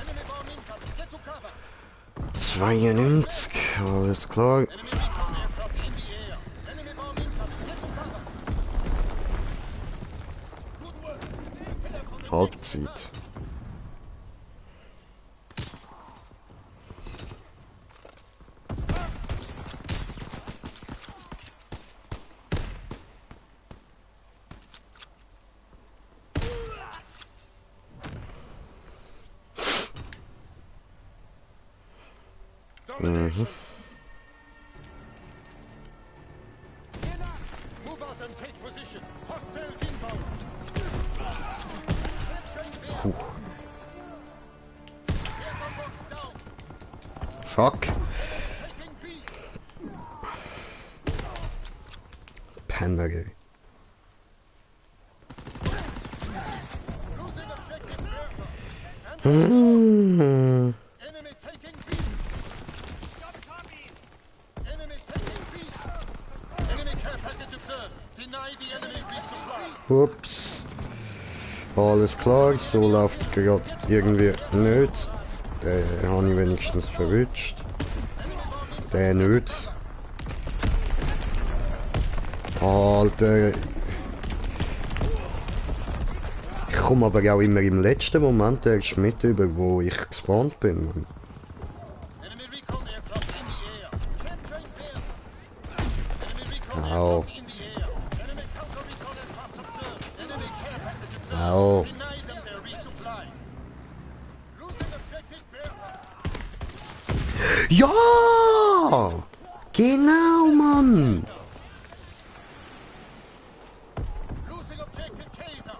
Enemy bomb incoming. Get to cover. 92. Alles klar. Enemy recon aircraft in the air. Halbzeit. Domination. Move out and take position. Hostiles inbound. Puh. Fuck. Taking B. Penner, ey. Losing objective Bertha. Hm. Enemy taking B. Enemy taking B. Enemy care package observed. Deny the enemy resupply. Ups. Alles klar, so läuft es gerade irgendwie nicht. Den habe ich wenigstens verwünscht. Den nicht. Alter. Ich komme aber auch immer im letzten Moment erst mit über, wo ich gespawnt bin. Mann. Enemy recon aircraft in the air. Capturing Bertha. Enemy recon Au. aircraft in the air. Enemy counter recon aircraft observed. Enemy care package observed. Au. Deny them their resupply. Losing objective Bertha. Ja! Genau, Mann! Losing objective Kaiser.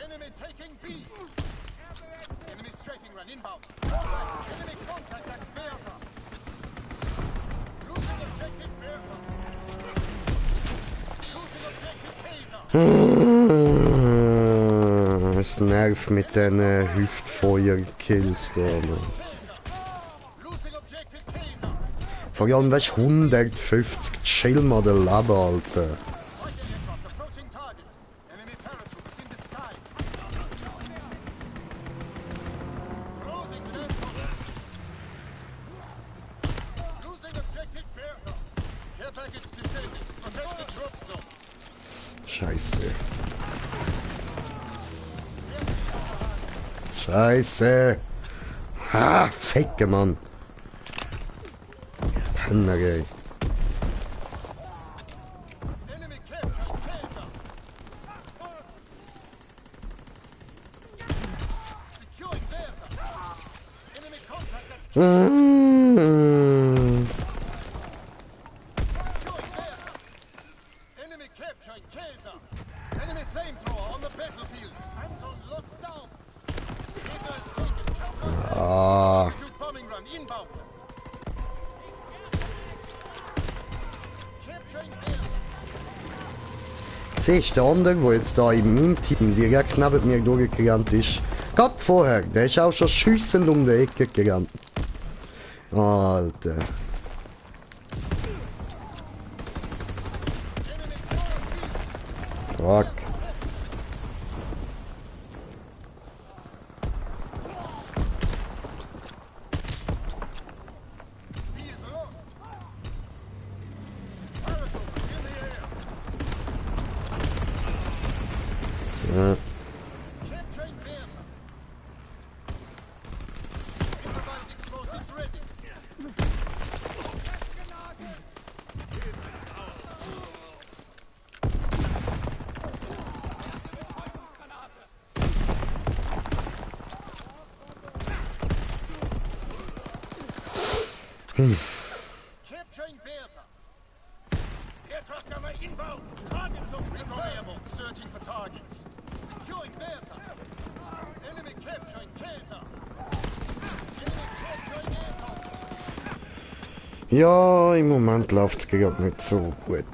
Enemy taking B. Enemy strafing run inbound. Enemy contact at Bertha. Losing objective Bertha. Losing objective Kaiser. Es nervt mit den Hüftfeuer-Kills da, Mann. Losing objective Kaiser. Vor allem, weißt du, 150 Chill mal den Leben, Alter. Fighter aircraft approaching target. Enemy paratroopers in the sky. Closing with aircraft. Losing objective Bertha. Care package descending. Protect the drop zone. Scheiße. Scheiße. Ah, Fecke, Mann. Penner, ey. Enemy capturing Kaiser. Securing Bertha. Enemy contact at Mm. securing Bertha. Enemy capturing Kaiser. Enemy flamethrower on the battlefield. Anton locks down. Kaiser is taken. Ah. To bombing run inbound. Capturing Bertha. Siehst du, der andere, der jetzt da in meinem Team direkt neben mir durchgerannt ist, gerade vorher, der ist auch schon schüssend um die Ecke gerannt. Alter. Fuck. He is lost. Paratroopers in the air. Ja. Capturing Bertha. Improvised explosives ready. Capturing Bertha. Aircraft gunner inbound. Targets on recon airborne. Searching for targets. Securing Bertha. Enemy capturing Kaiser. Enemy capturing Aircon. Ja, im Moment läuft es gerade nicht so gut.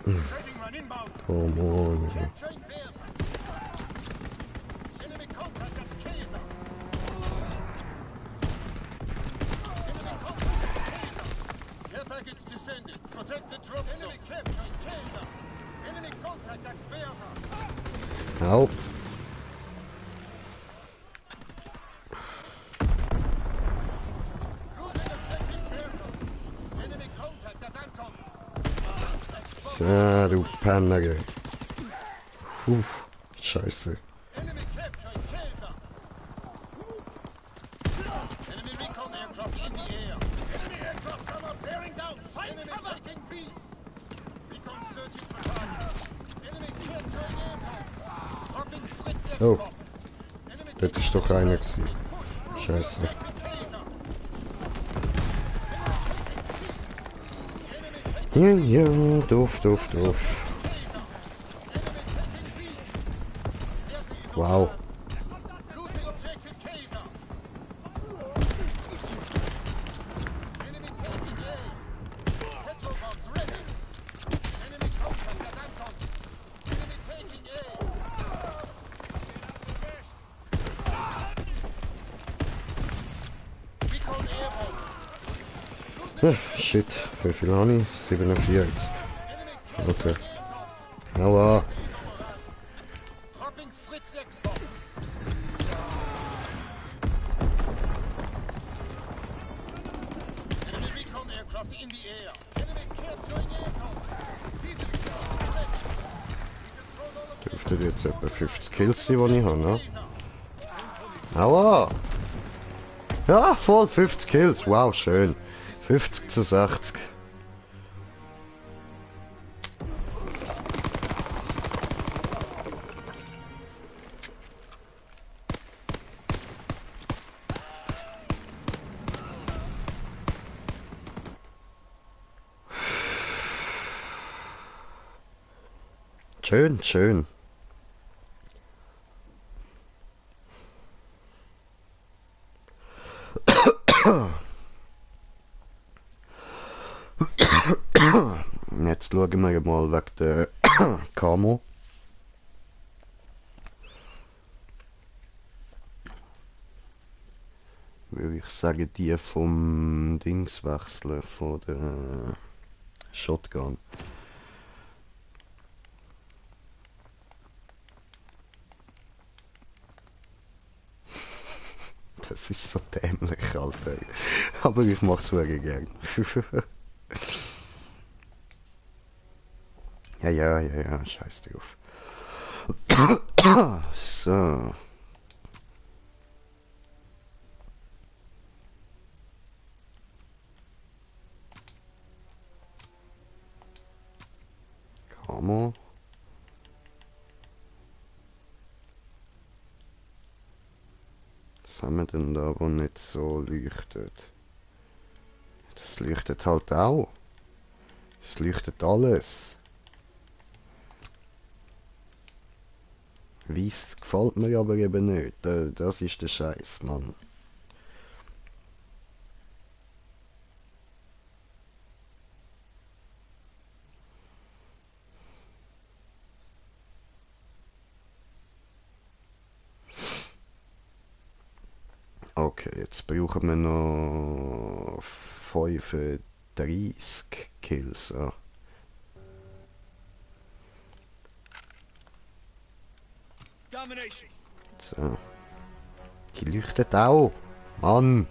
Trading run inbound. Come on. Ey. Capturing Bertha. Enemy contact at Kaiser. Enemy contact at Kaiser. Care package descending. Protect the drop zone. Enemy capturing Kaiser. Enemy contact at Bertha. Au. Losing objective Bertha. Enemy contact at Anton. Ja, du Penner, ey. Scheiße. Enemy capturing Kaiser. Enemy recon aircraft in the air. Enemy aircraft come up bearing down. Find cover. Taking B. Recon searching for targets. Enemy capturing aircraft. Dropping Fritz Oh. export. Enemy Das ist doch einer gewesen. Scheiße. Ja, ja, doof, doof, doof. Wow. losing objective Kaiser. Enemy taking A. Petrol bombs ready. Enemy contact at Anton. Enemy taking A. Recon airborne. Shit, wie viel habe ich? 47. Enemy Okay. Aua. dropping Fritz export. Enemy recon aircraft in the air. Enemy capturing aircraft. Diesel export ready. We control all of Dürfte jetzt etwa 50 Kills sein, die ich habe, ne? Kaiser. Aua. Ja, voll 50 Kills. Wow, schön. 50 zu 60. Schön, schön. Jetzt schauen wir mal wegen der Camo. Würde ich sagen, die vom Dings wechseln, von der Shotgun. Das ist so dämlich, Alter. Aber ich mach's wirklich gern. Ja, scheiß drauf. So. Camo. Was haben wir denn da, wo nicht so leuchtet? Das leuchtet halt auch. Es leuchtet alles. Weiss gefällt mir aber eben nicht. Das ist der Scheiß, Mann. Okay, jetzt brauchen wir noch 35 Kills. Ja. Domination. So. Die leuchtet auch. Mann.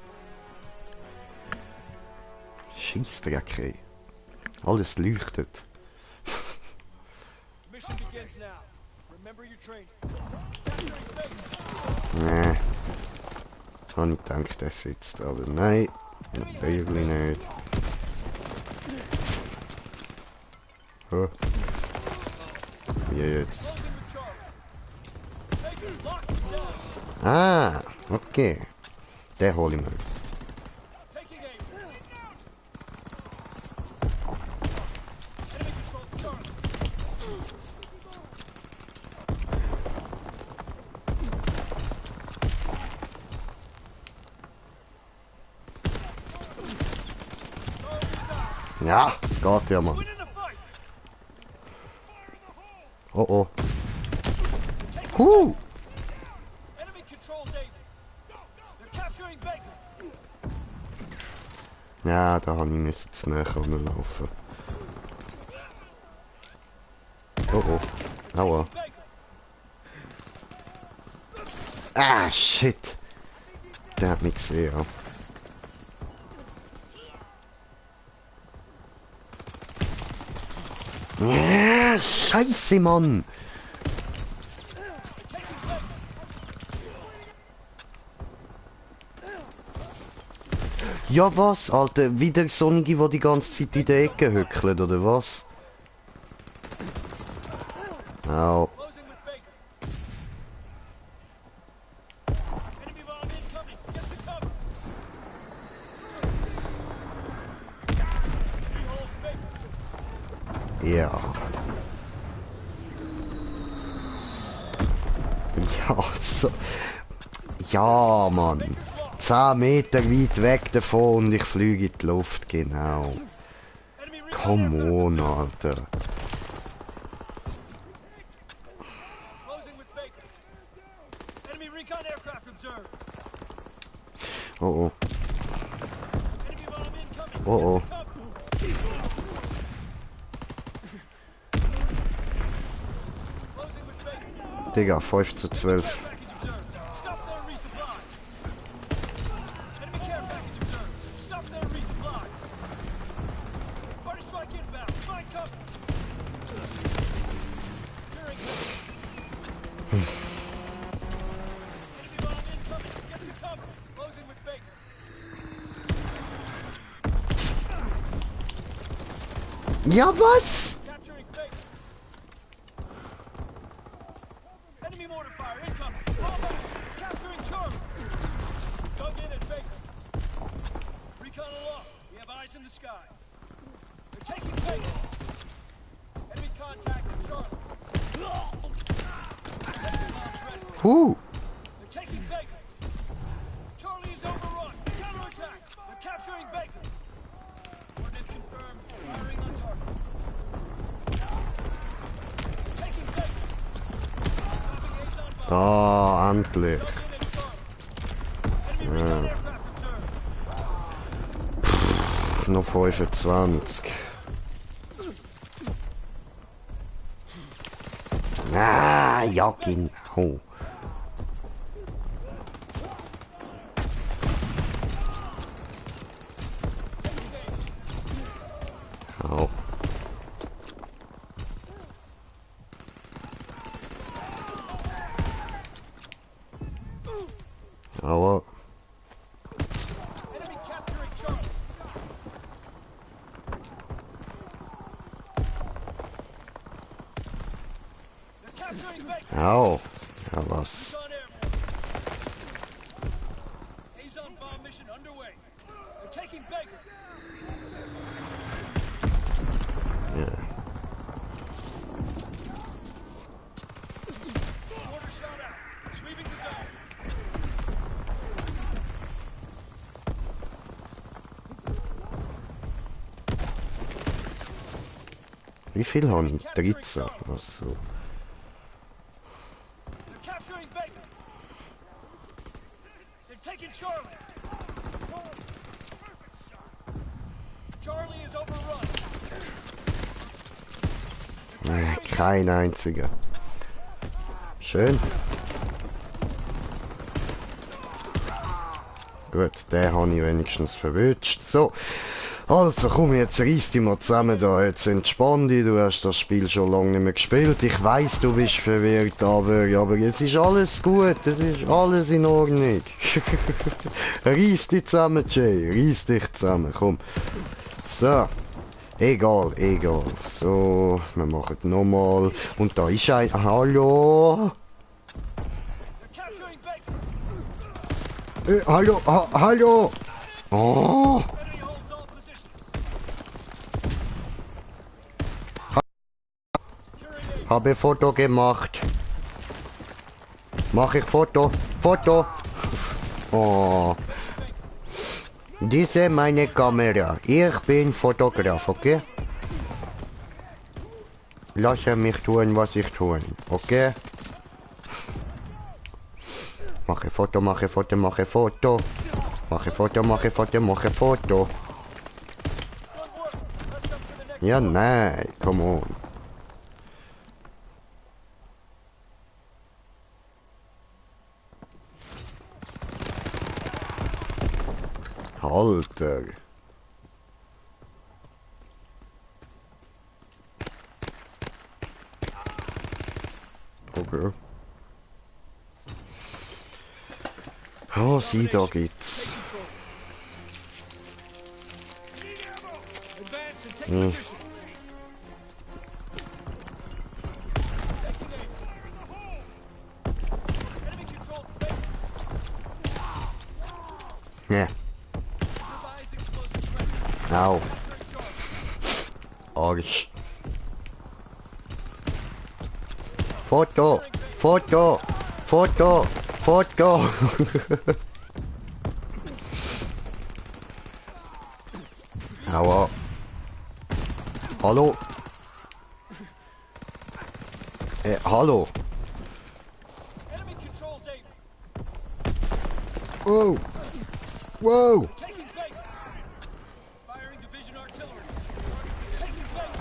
Scheissdreck, ey. Alles leuchtet. Mission begins now. Remember your training. Nee. Habe ich gedacht, der sitzt, aber nein. Natürlich nicht. Oh. Wie jetzt? Closing with Charlie. Baker, lock him down. Ah, okay. Den hole ich mir. Taking aim. Enemy control Charlie. Ja, geht ja, Mann. Win in the fight. Oh oh. Huh! Enemy control David. They're capturing Baker. Ja, da habe ich müssen zu näher laufen. Oh oh. Aua. Baker. Ah, shit. Der hat mich gesehen, ja. Ja, Scheiße, Mann. Ja was, Alter? Wieder Sonnige, die die ganze Zeit in der Ecke hückelt, oder was? Au. Closing with Baker. Enemy bomb incoming. Get to cover. Behold Baker. Ja. Ja, so. Ja, Mann. 10 Meter weit weg davon und ich fliege in die Luft, genau. Enemy recon Come aircraft on, observed. Alter. Closing with Baker. Enemy recon aircraft observed. Oh oh, Enemy bomb incoming. oh oh. Get to cover. Closing with Baker. Digga, 5 zu 12. Package observed. Stop their resupply. Enemy care package observed. Stop their resupply. Party strike inbound. Find cover. Securing Baker. Enemy bomb incoming. Get to cover. Closing with Baker. Ja, was? Capturing Baker. Enemy mortar fire incoming. Fall back. Capturing Charlie. Dug in at Baker. Recon aloft. We have eyes in the sky. They're taking Baker. Enemy contact at Charlie. Exit bombs ready. Huh. They're taking Baker. Charlie is overrun. Counterattack. They're capturing Baker. Coordinates confirmed. Firing on target. They're taking Baker. Stopping Azon bomb. Da, endlich. Dug in at Charlie. Enemy recon aircraft observed. Noch 25. Ah, ja, genau. Au. Aua. Enemy capturing Charlie. They're capturing Baker. Au. Ja, was? On airborne. Azon bomb mission underway. They're taking Baker. Ja. Mortar shot out. Sweeping the zone. Wie viel habe ich? 13. Ach so. They're capturing Baker. They're taking Charlie. Charlie is overrun. Kein einziger. Schön. Gut, den habe ich wenigstens verwünscht. So. Also komm, jetzt reiss dich mal zusammen da, jetzt entspann dich, du hast das Spiel schon lange nicht mehr gespielt. Ich weiss, du bist verwirrt, aber es ist alles gut, es ist alles in Ordnung. Reiss dich zusammen, Jay, reiss dich zusammen, komm. So. Egal, egal. So, wir machen nochmal. Und da ist ein... Hallo? They're capturing Baker. Hallo, hallo? Oh. Enemy holds all positions. Securing A. Habe Foto gemacht. Mach ich Foto? Foto! Oh. Diese meine Kamera. Ich bin Fotograf, okay? Lasse mich tun, was ich tun, okay? Mache Foto, mache Foto, mache Foto. Mache Foto, mache Foto, mache Foto. Good work. Let's jump to the next Ja, one. nein, come on. Alter. Okay. Oh, sie da gibt's. Hm. Enemy controlled Baker. Ja. Revised explosives ready. Au. Capturing Charlie. Arsch. Foto! Foto! Foto! Foto! Aua. Hallo? Hallo? Enemy controls Ava. Wow! Wow! Taking Baker. Firing division artillery. Taking Baker.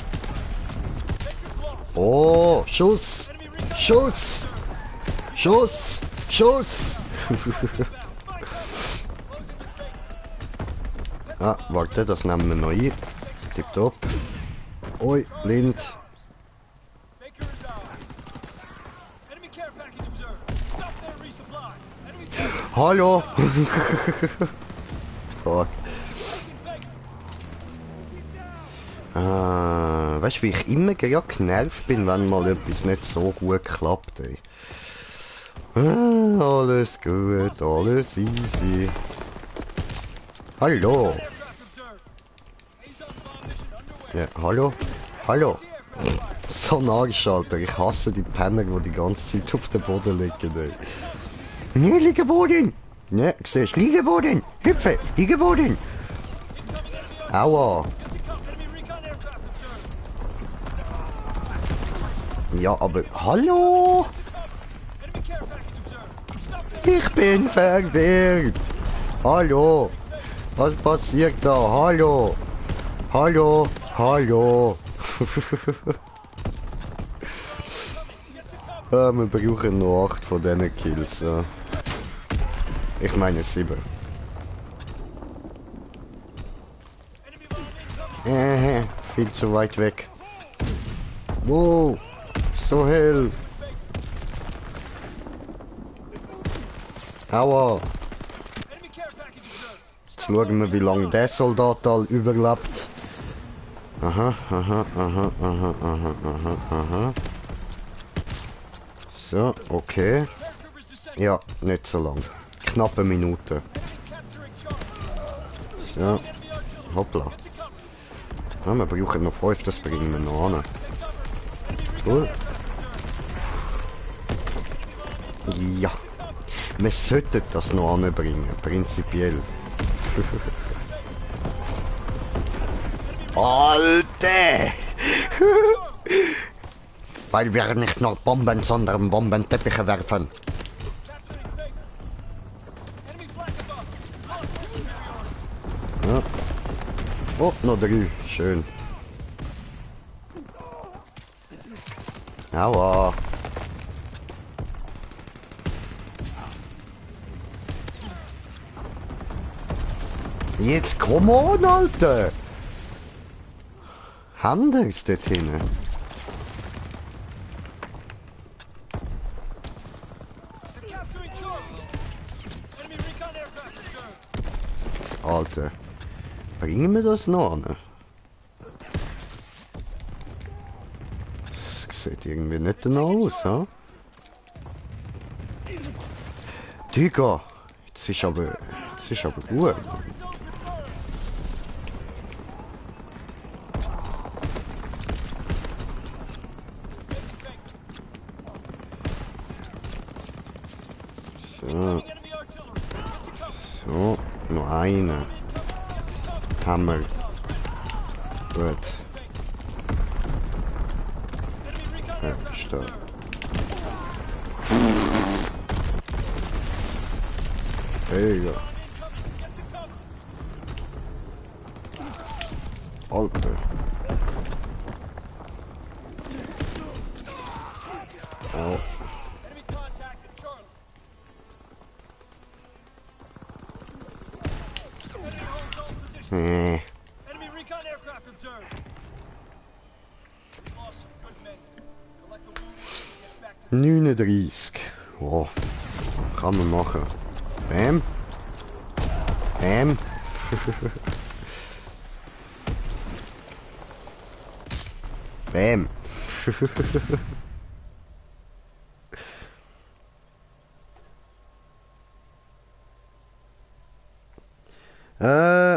Baker's lost. Oh! Schuss! Enemy recon. Schuss! Schuss! Schuss! Inbound. My cover. Closing with Baker. Ah, warte, das nehmen wir noch ein. Tipptopp. Oi, blind. Baker is out. Enemy care package observed. Stop there and resupply. Enemy tank Hallo! Fuck. taking Baker. Weißt du, wie ich immer gerade genervt bin, wenn mal etwas nicht so gut klappt, ey. Alles gut, alles easy. Hallo! Aircraft observed. Azon bomb mission underway. Ja, hallo? Hallo! Aircraft fire. So ein Arschalter, ich hasse die Penner, die die ganze Zeit auf dem Boden liegen, ey. Hier, Liegeboden! Ne, siehst du, Liegeboden! Hüpfe! Liegeboden! Incoming enemy Aua! Get to come. Enemy recon aircraft observed. Ja, aber hallo! Enemy care package observed. Stop there. Ich bin verwirrt! Hallo! Was passiert da? Hallo! Hallo! Hallo! Wir brauchen noch 8 von diesen Kills. Ja. Ich meine 7. Enemy bomb incoming. Viel zu weit weg. Wow! So hell! Aua! Enemy care package observed. Jetzt schauen wir, wie lange der Soldat all überlebt. Aha, aha, aha, aha, aha, aha, aha. So, okay. Paratroopers descending. Ja, nicht so lang. Knappe Minute. Enemy capturing Charlie. So, Enemy artillery. hoppla. Get to cover. Ja, wir brauchen noch 5, das bringen wir noch an. Take cover. Enemy recon Cool. aircraft observed. Ja. Wir sollten das noch anbringen, prinzipiell. Alter! Weil wir nicht nur Bomben, sondern Bombenteppiche werfen. Capturing Baker. Enemy flank above. Law enforcement superiority. Ja. Oh, noch 3. Schön. Aua. Jetzt komm on, Alter! Hände ist dort hinten. They're capturing Charlie. Enemy recon aircraft observed. Alter. Bringen wir das noch an? Das sieht irgendwie nicht danach aus, ha? Digga! Jetzt ist aber gut. So, Enemy artillery. Get to cover. so, noch eine. Hammer. Gut. Enemy recon Ja, aircraft stopp. observed. Digga. Get to cover. Alter. Oh. Enemy contact at Charlie. Enemy holds all positions. Enemy recon aircraft observed. Lost some good men. Collect the wounded and get back to 39. Wow. Kann man machen. Bam. Bam. Bam.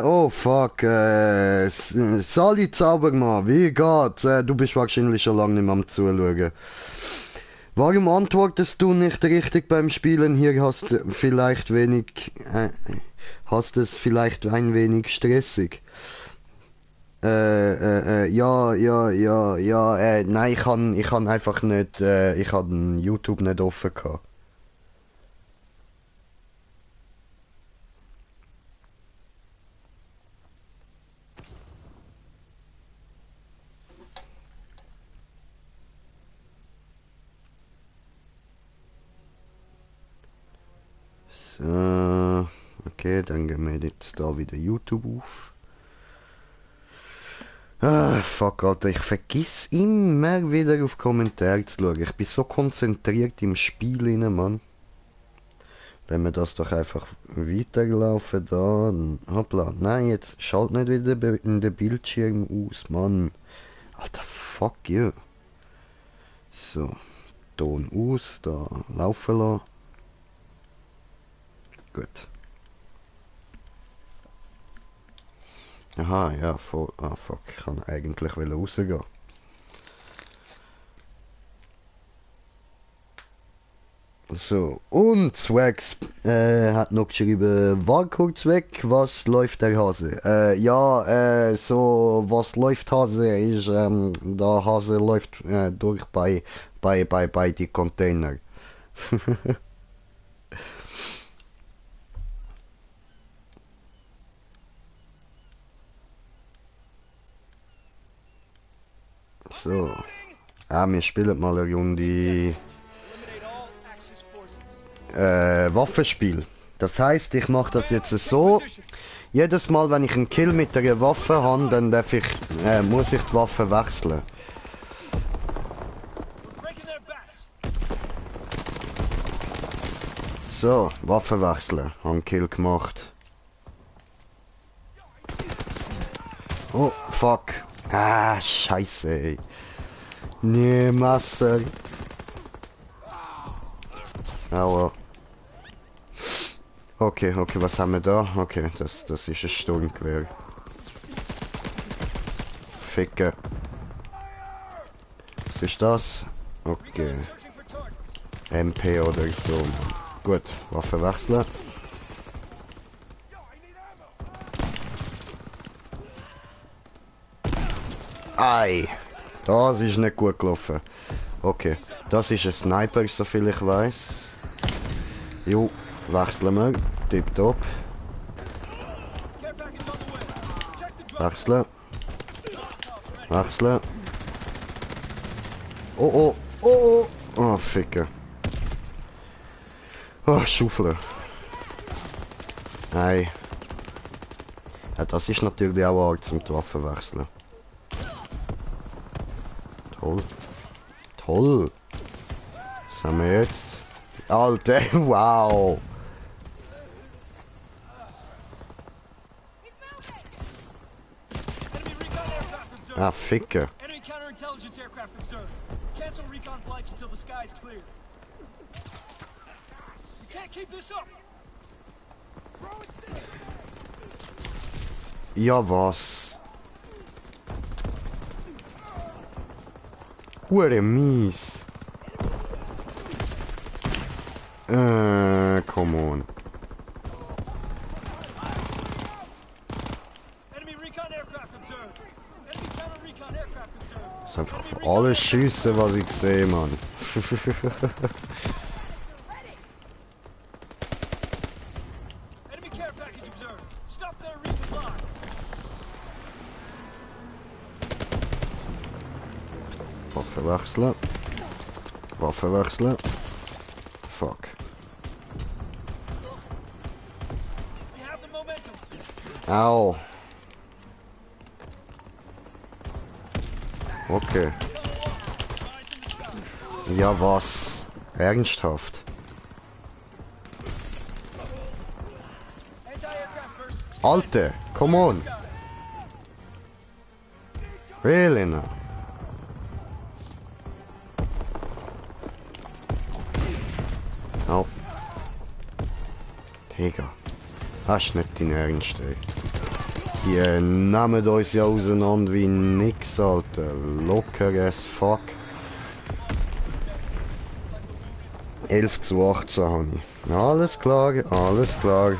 Oh fuck, Sali Zaubermann, wie geht's? Du bist wahrscheinlich schon lange nicht mehr am Zuschauen. Warum antwortest du nicht richtig beim Spielen? Hier hast es vielleicht ein wenig stressig. Ja, nein, ich kann einfach nicht, ich habe YouTube nicht offen gehabt. So, okay, dann gehen wir jetzt da wieder YouTube auf. Ah, fuck, Alter, ich vergiss immer wieder auf Kommentare zu schauen. Ich bin so konzentriert im Spiel rein, Mann. Lassen wir das doch einfach weiterlaufen da. Hoppla, nein, jetzt schalt nicht wieder in den Bildschirm aus, Mann. Alter, fuck you. So, Ton aus, da laufen lassen. Gut. Aha, ja, voll. Ah, fuck, ich kann eigentlich rausgehen. So, und Swags hat noch geschrieben, war kurz weg, was läuft der Hase? So, was läuft Hase ist, der Hase läuft durch bei die Container. So. Wir spielen mal eine Runde Waffenspiel. Das heißt, ich mache das jetzt so. Jedes Mal, wenn ich einen Kill mit der Waffe habe, dann muss ich die Waffe wechseln. So, Waffe wechseln. Hab einen Kill gemacht. Oh, fuck. Ah, scheiße, ey. Nee, Messer. Aua. Okay, was haben wir da? Okay, das ist ein Sturmgewehr. Ficke. Was ist das? Okay. MP oder so. Gut, Waffe wechseln. Ei! Das ist nicht gut gelaufen. Okay, das ist ein Sniper, soviel ich weiß. Jo, wechseln wir. Tipptopp. Wechseln. Wechseln. Oh. Oh, Ficken. Oh, Schaufeln. Nein. Ja, das ist natürlich auch Art zum Waffen wechseln. Toll. Was haben wir jetzt? Alter, wow. Ah, Ficker. Enemy counterintelligence aircraft observed. Cancel recon flights until the sky is clear. You can't keep this up. Ja, was? Hure mies. Come on. Enemy recon aircraft observed. Enemy counter recon aircraft observed. Das ist einfach auf alles schiessen, was ich sehe, Mann. Enemy care package observed. Stop there, resupply. Waffe wechseln. Waffe wechseln. Fuck. We have the momentum. Au. Okay. Ja, was? Ernsthaft? Anti-aircraft first. Alter, come on. Really now? Digga. Hast nicht deinen Ernst, ey. Die nehmen uns ja auseinander wie nix, Alter. Locker as fuck. 11:18 habe ich. Alles klar, alles klar.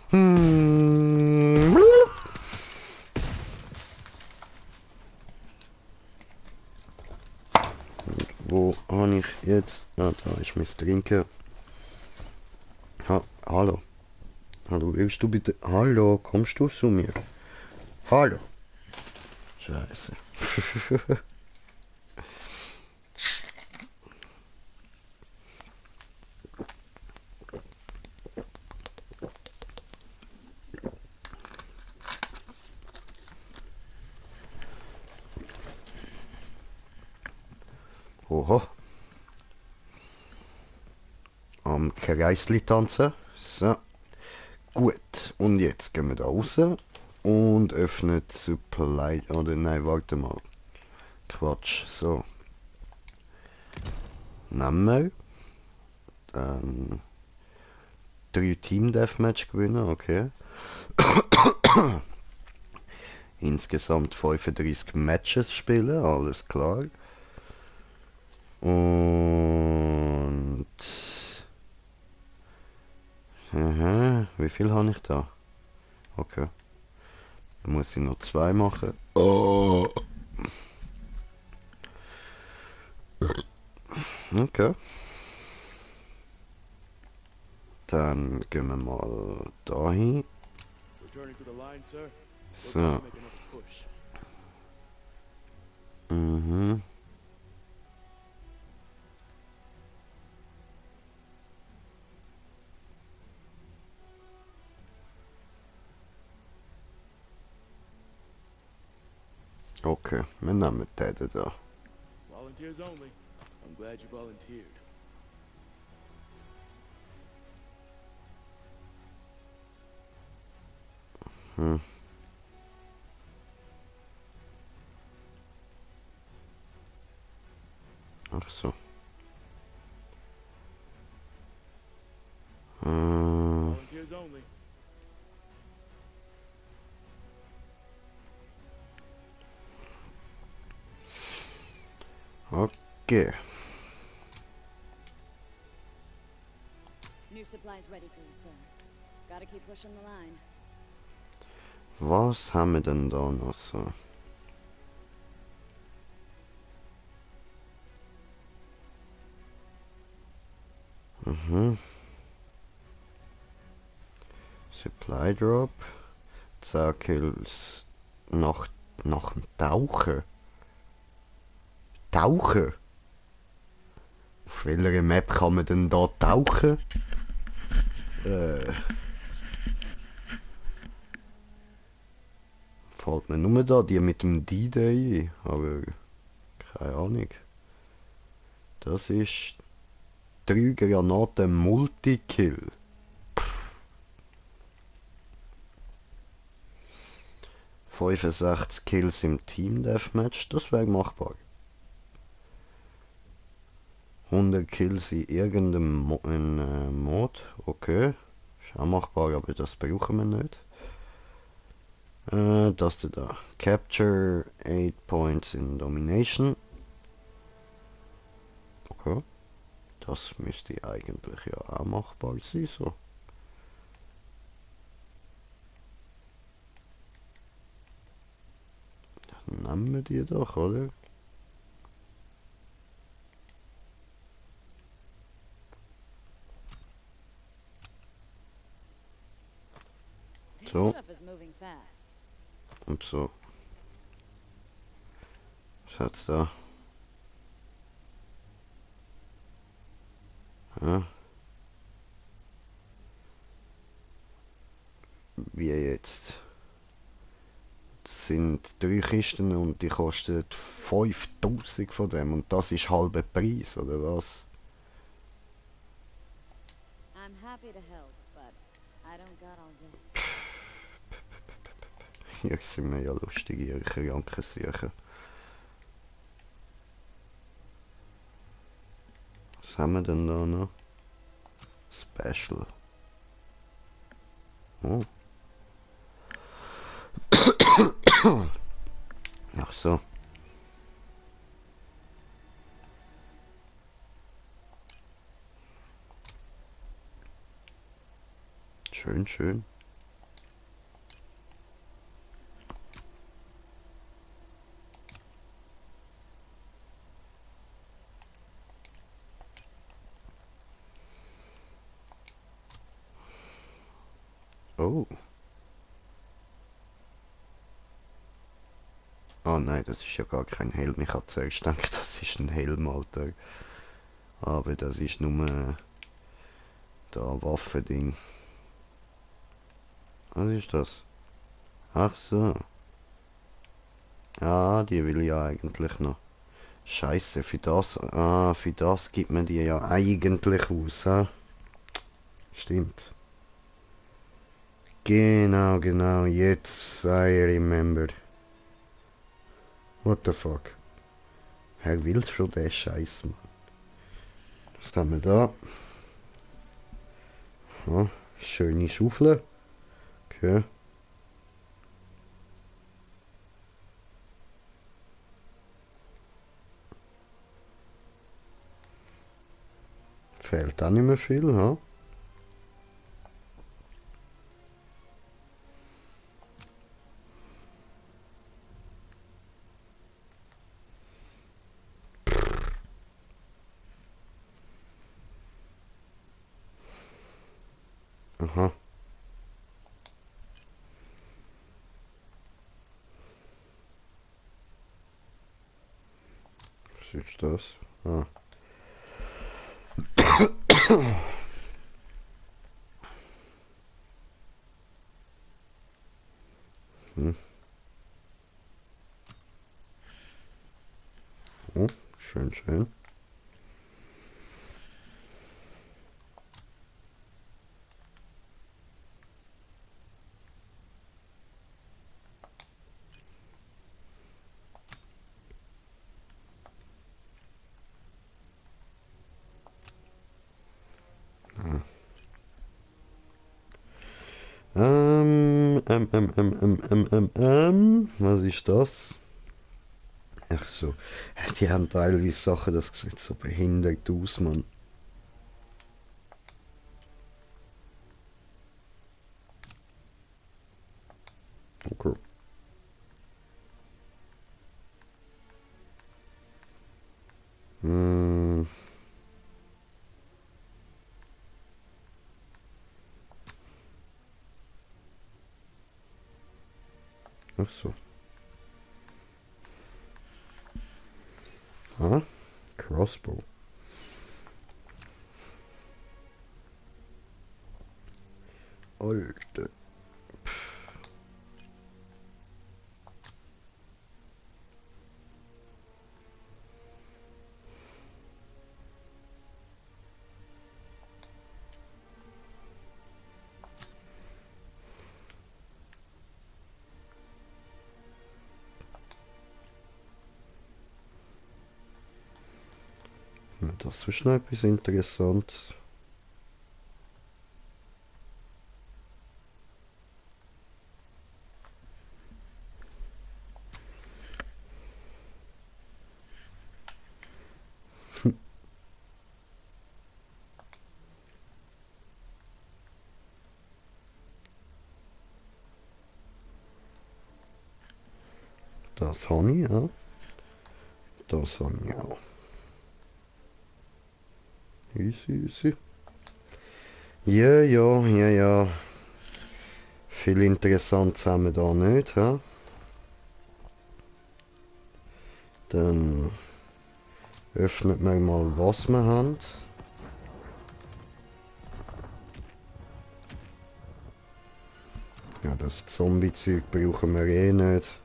Hm. Wo habe ich jetzt? Ah, da ist mein Trinken. Hallo. Hallo, willst du bitte? Hallo, kommst du zu mir? Hallo. Scheiße. Oho. Am Kreisli tanzen. So. Gut. Und jetzt gehen wir da raus und öffnen Supply. Oder nein, warte mal. Quatsch. So. Nehmen wir. Dann 3 Team Deathmatch gewinnen, okay. Insgesamt 35 Matches spielen, alles klar. Und... Aha, wie viel habe ich da? Okay. Dann muss ich noch 2 machen. Oh. Okay. Dann gehen wir mal dahin. Returning to the line, sir. So. We're about to make another push. Mhm. Okay, wir nehmen den da. Volunteers only. I'm glad you volunteered. Hm. Ach so. Volunteers only. Okay. New supplies ready for you, sir. Gotta keep pushing the line. Was haben wir denn da noch so? Mhm. Supply Drop. 10 Kills nach dem Tauchen. Tauchen? Auf welcher Map kann man denn da tauchen? Fällt mir nur da die mit dem D-Day ein, aber keine Ahnung. Das ist 3 Granaten Multikill. 65 Kills im Team Deathmatch, das wäre machbar. 100 Kills in irgendeinem Mod, okay. Ist auch machbar, aber das brauchen wir nicht. Das da. Capture 8 Points in Domination. Okay. Das müsste eigentlich ja auch machbar sein, so. Dann nehmen wir die doch, oder? This So. stuff is moving fast. Und so. Was hat's da? Ja. Wie jetzt? Das sind 3 Kisten und die kosten 5000 von dem und das ist halber Preis, oder was? I'm happy to help, but I don't got all day. Hier sind wir ja lustige ihre Rankensuche. Was haben wir denn da noch? Special. Oh. Ach so. Schön, schön. Oh. Oh nein, das ist ja gar kein Helm. Ich habe zuerst gedacht, das ist ein Helm, Alter. Aber das ist nur da Waffending. Was ist das? Ach so. Ja, die will ich ja eigentlich noch. Scheiße, für das gibt man die ja eigentlich aus, hä? Stimmt. Genau, genau, jetzt I remember. What the fuck? Wer will schon den Scheiß, Mann? Was haben wir da? Ja, schöne Schaufel. Okay. Fehlt auch nicht mehr viel, ha? Aha. Was ist das? Ah. Hm. Oh, schön, schön. Was ist das? Ach so. Die haben teilweise Sachen, das sieht so behindert aus, Mann. Okay. Hm. Ach so. Ah, Crossbow. Alter. Das ist noch etwas Interessantes. Das habe ich, ja. Das habe ich auch. Easy, easy. Ja, ja, ja, ja. Viel Interessantes haben wir da nicht, hä? Dann öffnet man mal, was wir haben. Ja, das Zombie-Zeug brauchen wir eh nicht.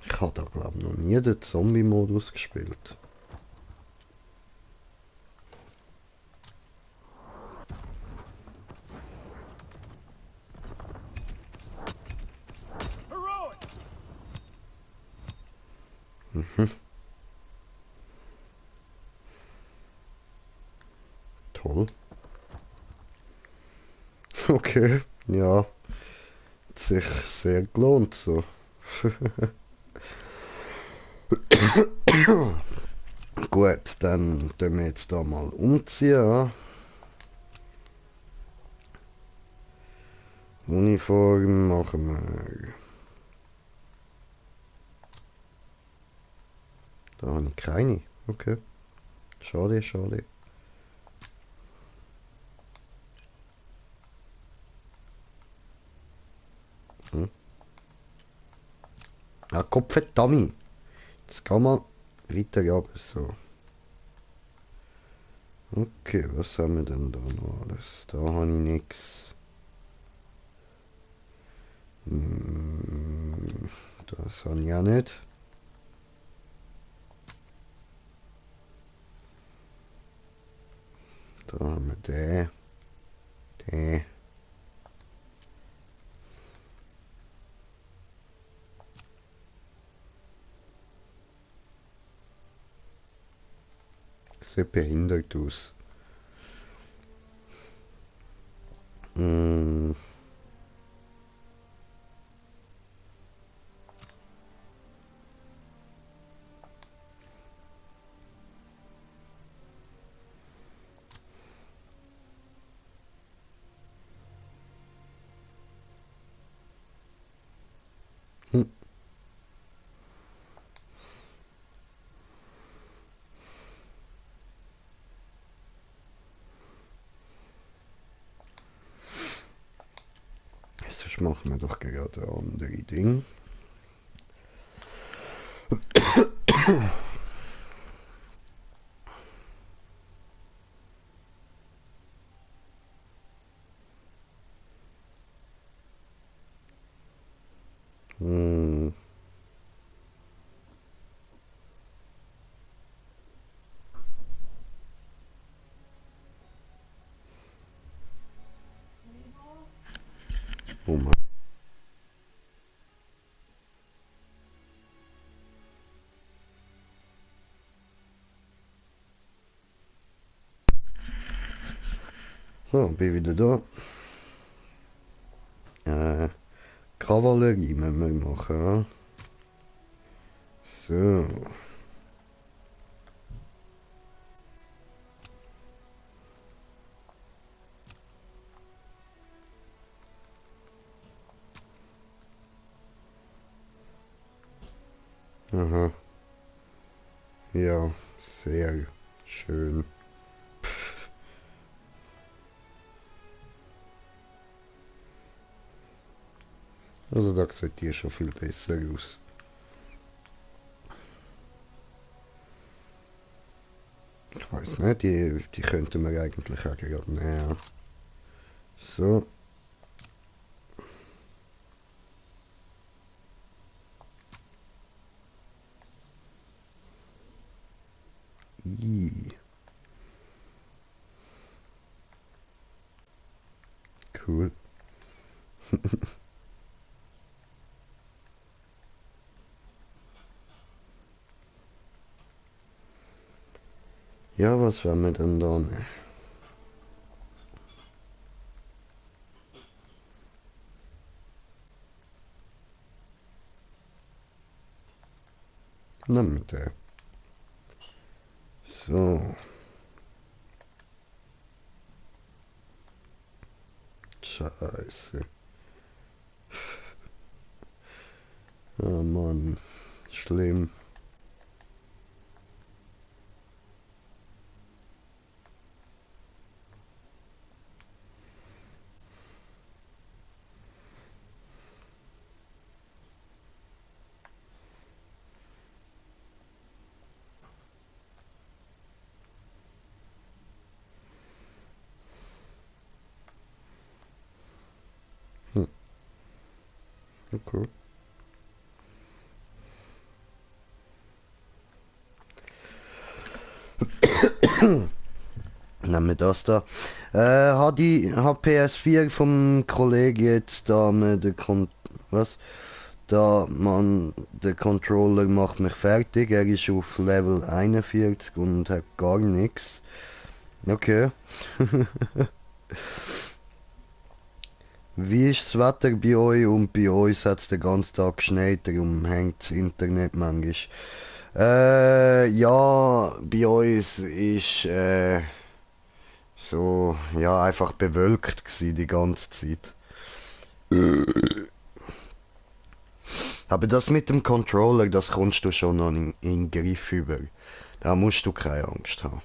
Ich habe da glaube ich noch nie den Zombie-Modus gespielt. Toll. Okay, ja. Hat sich sehr gelohnt so. Gut, dann tun wir jetzt da mal umziehen. Ja. Uniform machen wir. Da habe ich keine. Okay. Schade, schade. Ah, Kopfdummy. Jetzt kann man weiter ja so. Okay, was haben wir denn da noch alles? Da habe ich nichts. Das habe ich auch nicht. Da haben wir den. Den. Sieht behindert aus. Mm. Hm. Sonst machen wir doch gerade andere Dinge. Hm. Oh Mann. So, bin wieder da. Kavallerie müssen wir machen. Ja? So. Aha. Ja, sehr schön. Also da sieht die schon viel besser aus. Ich weiß nicht, die könnten wir eigentlich auch gerade nehmen. So. I. Cool. Ja, was werden wir denn da nehmen? Nehmen wir den. So. Scheiße. Oh Mann. Schlimm. Okay. Nehmen wir das da. Hat PS4 vom Kollegen jetzt da mit der was? Da, Mann, der Controller macht mich fertig. Er ist auf Level 41 und hat gar nichts. Okay. Wie ist das Wetter bei euch? Und bei uns hat es den ganzen Tag geschneit, darum hängt das Internet manchmal. Ja, bei uns ist so, ja, einfach bewölkt gsi die ganze Zeit. Aber das mit dem Controller, das kommst du schon noch in den Griff über. Da musst du keine Angst haben.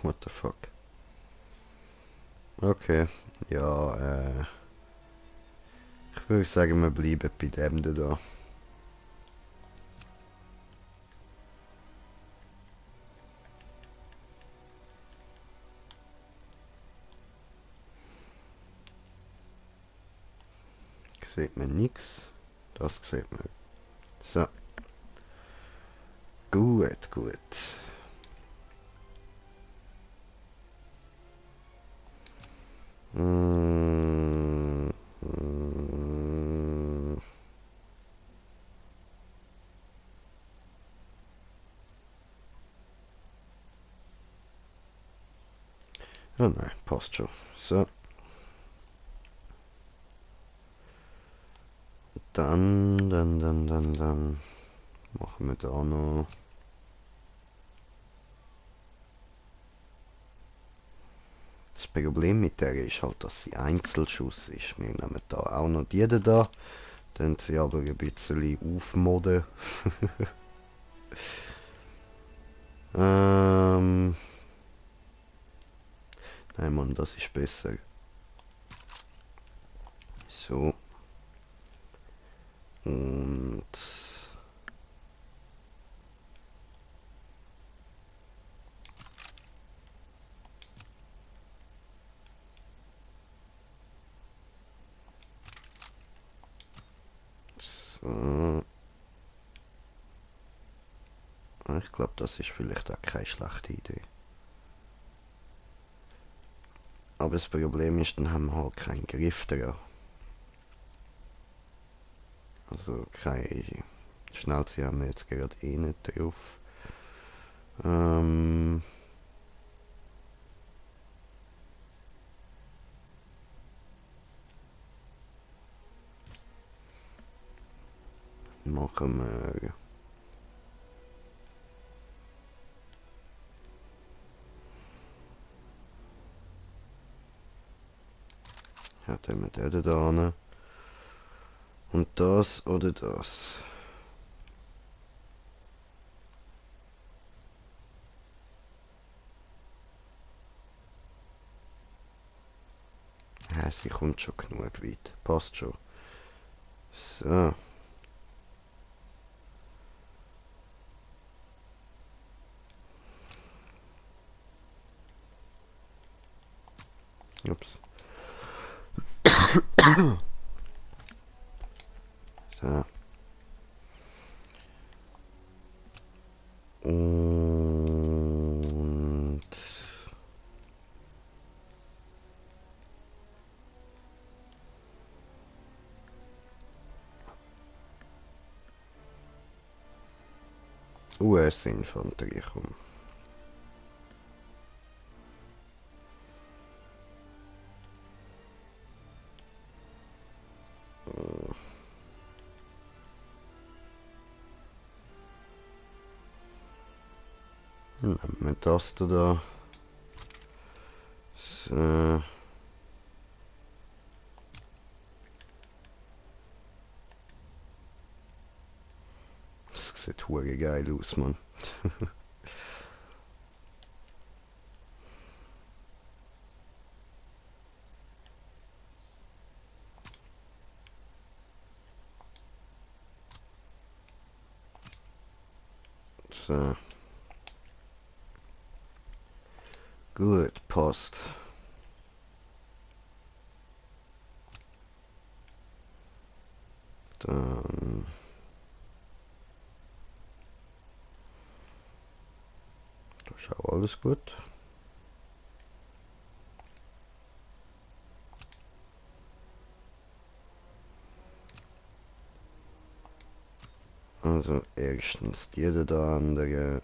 What the fuck? Okay, ja, ich würde sagen, wir bleiben bei dem da. Sieht man nichts. Das sieht man. So, gut, gut. Mm, mm. Oh nein, passt schon. So, dann machen wir da noch. Das Problem mit der ist halt, dass sie Einzelschuss ist. Wir nehmen da auch noch die da. Dann sie aber ein bisschen aufmodden. Nein, Mann, das ist besser. So. Und... So. Ich glaube, das ist vielleicht auch keine schlechte Idee. Aber das Problem ist, dann haben wir halt keinen Griff dran. Also keine Schnellzieh haben wir jetzt gerade eh nicht drauf. Machen wir... Ja, tun wir den da hin. Und das oder das. Ja, sie kommt schon genug weit. Passt schon. So. Ups. So. Und... US-Infanterie kommen. Nehmen wir das da. So. Das sieht hure geil aus, Mann. So. Gut, passt. Dann... Da ist auch alles gut. Also erstens die da andere.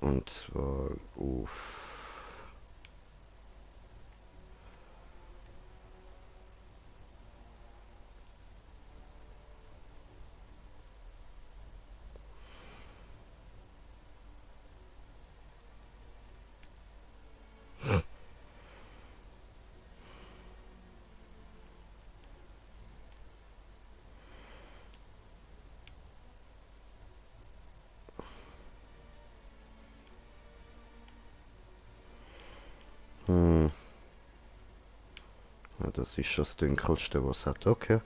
Und zwar auf... Hm. Ja, das ist schon das Dunkelste, was es hat. Okay.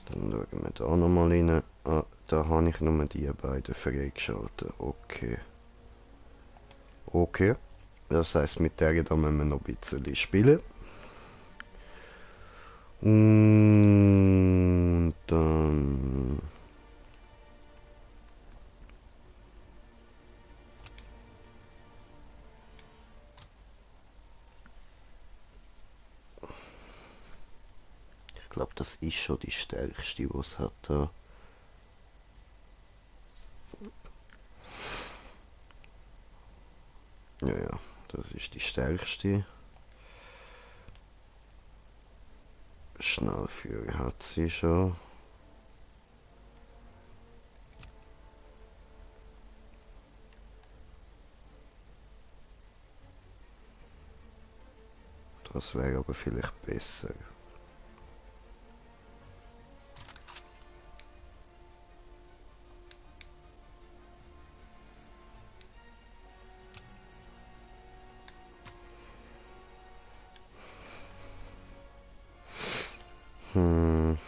Dann schauen wir da nochmal rein. Ah, da habe ich nur die beiden freigeschaltet. Okay. Okay. Das heisst, mit der da müssen wir noch ein bisschen spielen. Und dann... Ich glaube, das ist schon die stärkste, die es hat. Da. Ja, ja, das ist die stärkste. Schnellführer hat sie schon. Das wäre aber vielleicht besser. Hm.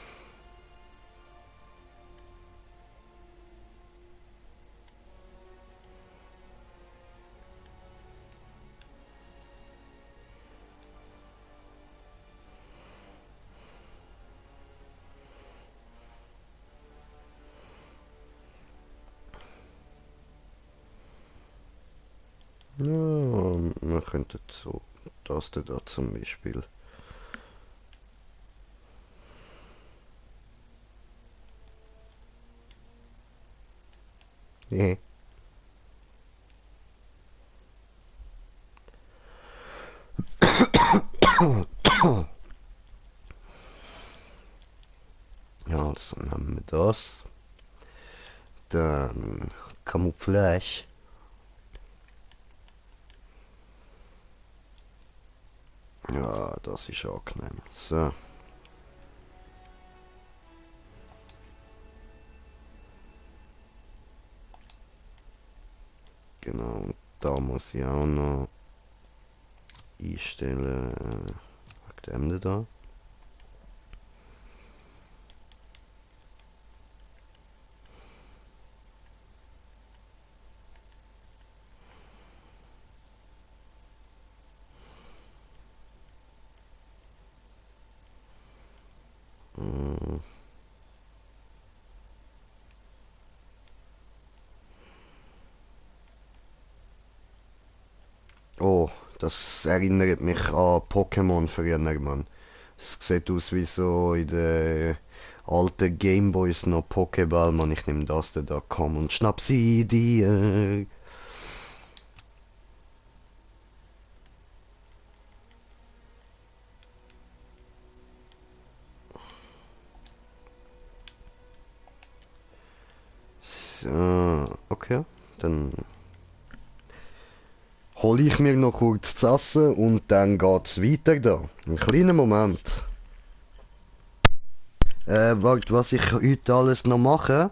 Ja, man könnte so das da zum Beispiel. Yeah. Ja, also nehmen wir das. Dann Camouflage. Ja, das ist angenehm. So. Genau, und da muss ich auch noch einstellen, wegen dem da. Mm. Oh, das erinnert mich an Pokémon früher, Mann. Es sieht aus wie so in den alten Gameboys noch Pokéball, Mann. Ich nehme das da, komm und schnapp sie dir. So, okay, dann hole ich mir noch kurz zu essen und dann geht's weiter da. Einen kleinen Moment. Warte, was ich heute alles noch mache?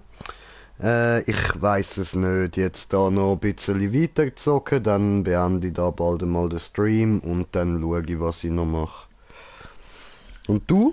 Ich weiß es nicht. Jetzt da noch ein bisschen weiter zocken, dann beende ich da bald mal den Stream und dann schaue ich, was ich noch mache. Und du?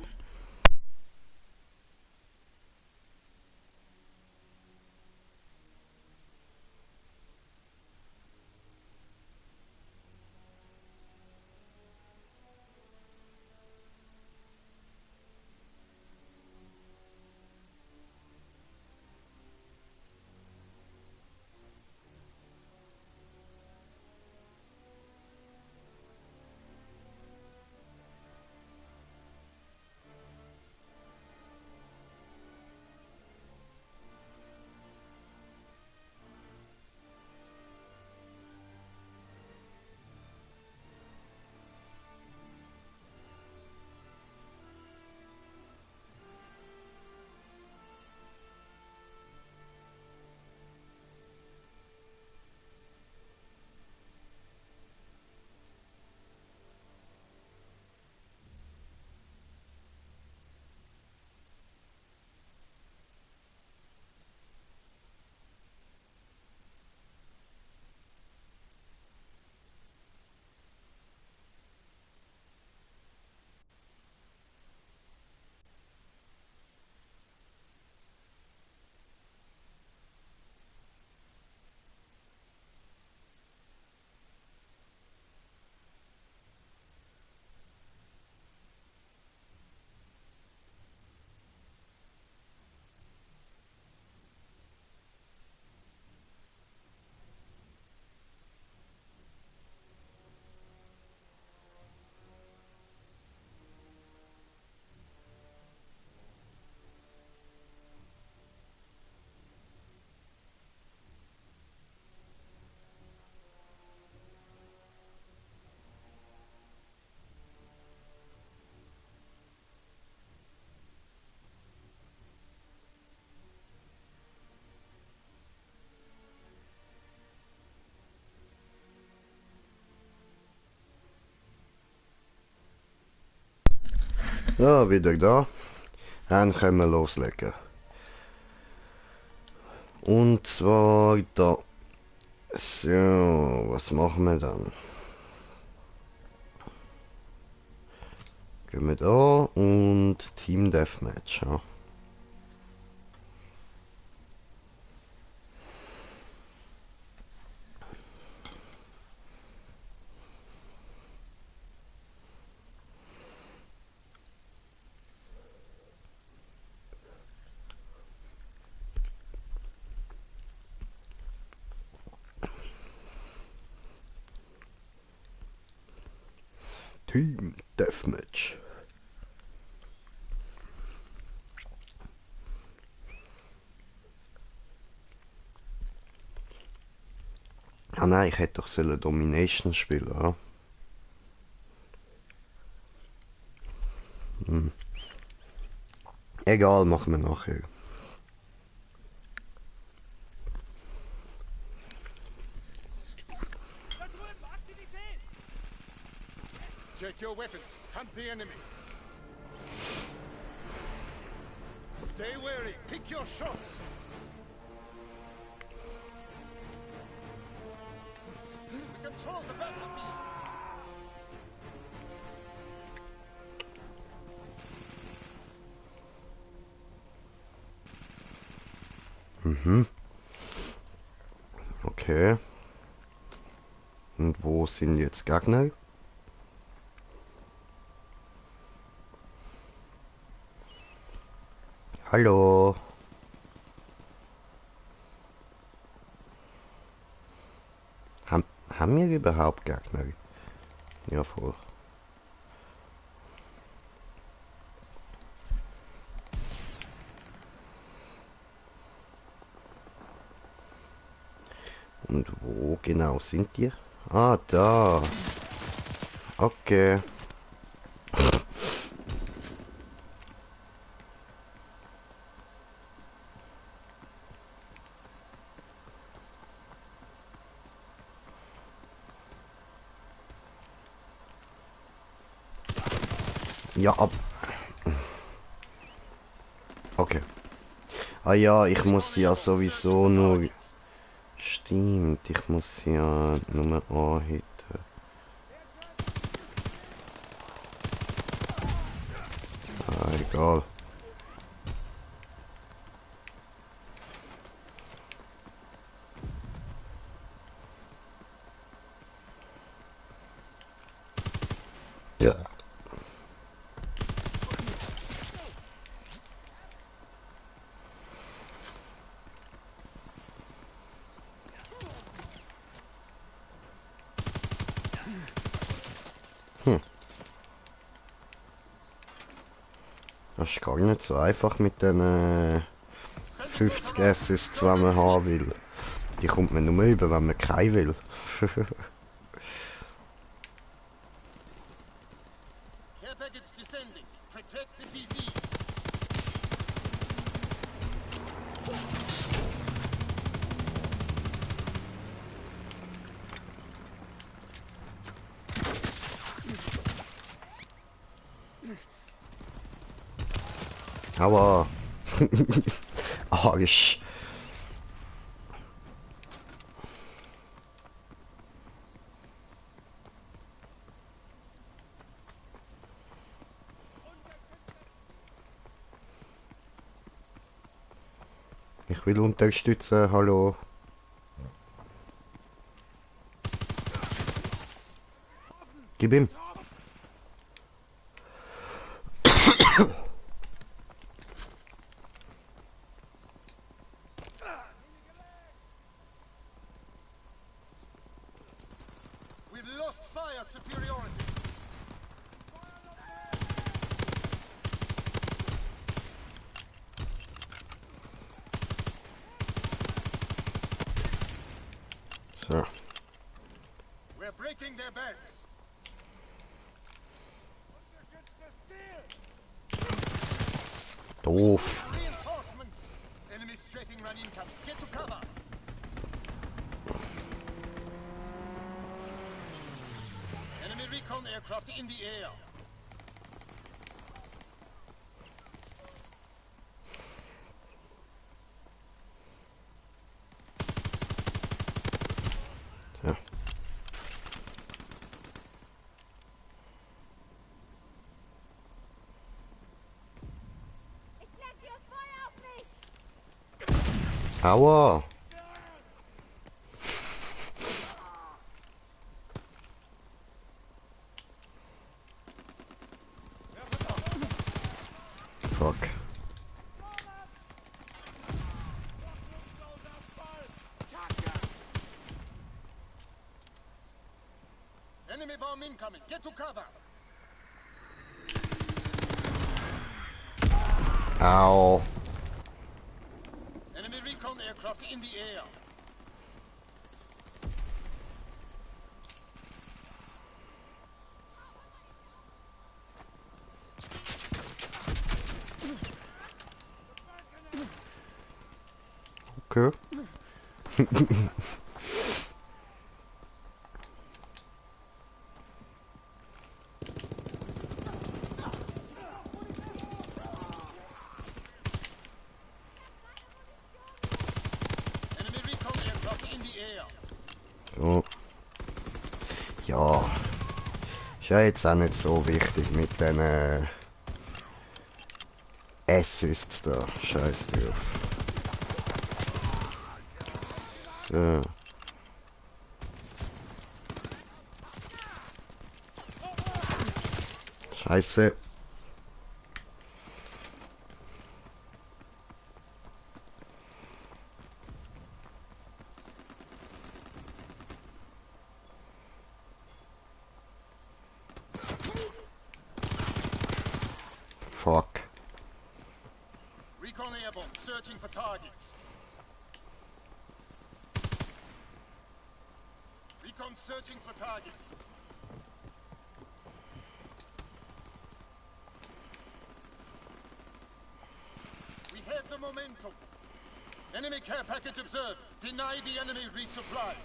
Ja, wieder da. Dann können wir loslegen. Und zwar da. So, was machen wir dann? Gehen wir da und Team Deathmatch. Ja. Team Deathmatch. Ah nein, ich hätte doch sollen Domination spielen, ja? Egal, machen wir nachher. Da drüben, Aktivität! Check your weapons. Hunt the enemy. Stay wary. Pick your shots. We control the battlefield. Okay. Und wo sind jetzt Gegner? Hallo. Haben wir überhaupt Gegner? Ja, voll. Und wo genau sind die? Ah, da. Okay. Ja, ab. Okay. Ah ja, ich muss ja sowieso nur... Stimmt, ich muss ja nur anhitten. Ah, egal. Ja. Das ist gar nicht so einfach mit den 50 Assists, wenn man haben will. Die kommt man nur über, wenn man keine will. Care package descending. Protect the DZ. Aua. Arsch. Ich will unterstützen, hallo. Gib ihm. We've lost fire superiority. So. We're breaking their backs. Doof. Reinforcements. Enemy strafing run incoming. Get to cover. Enemy recon aircraft in the air. Aua! Fuck. Enemy bomb incoming. Get to cover. Au. Enemy recon aircraft in the air. Okay. Enemy recon aircraft in the air. So. Ja. Ist ja jetzt auch nicht so wichtig mit den Assists da. Scheiß drauf. So. Scheiße. Fuck. Recon airborne, searching for targets. Recon searching for targets. We have the momentum. Enemy care package observed. Deny the enemy resupply.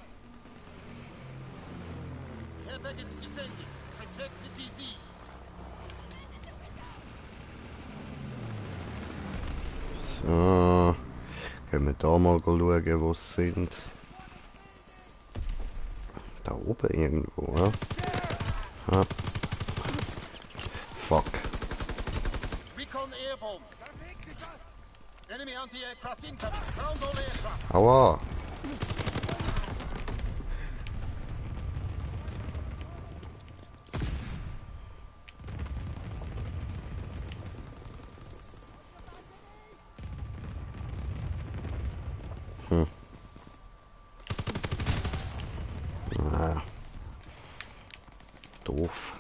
Care package descending. Protect the TZ. So. Können wir da mal schauen, wo sie sind. Da oben irgendwo, ja? Ah. Fuck. Recon airborne. Enemy anti-aircraft incoming. Ground all aircraft. Aua. Ah. Doof.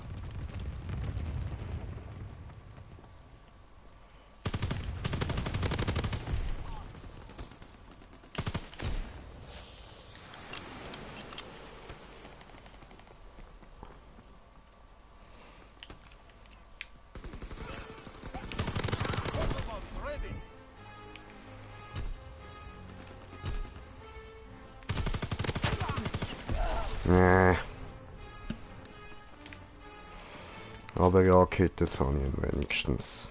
Autobots ready. Aber ja, gehittet habe ich ihn wenigstens.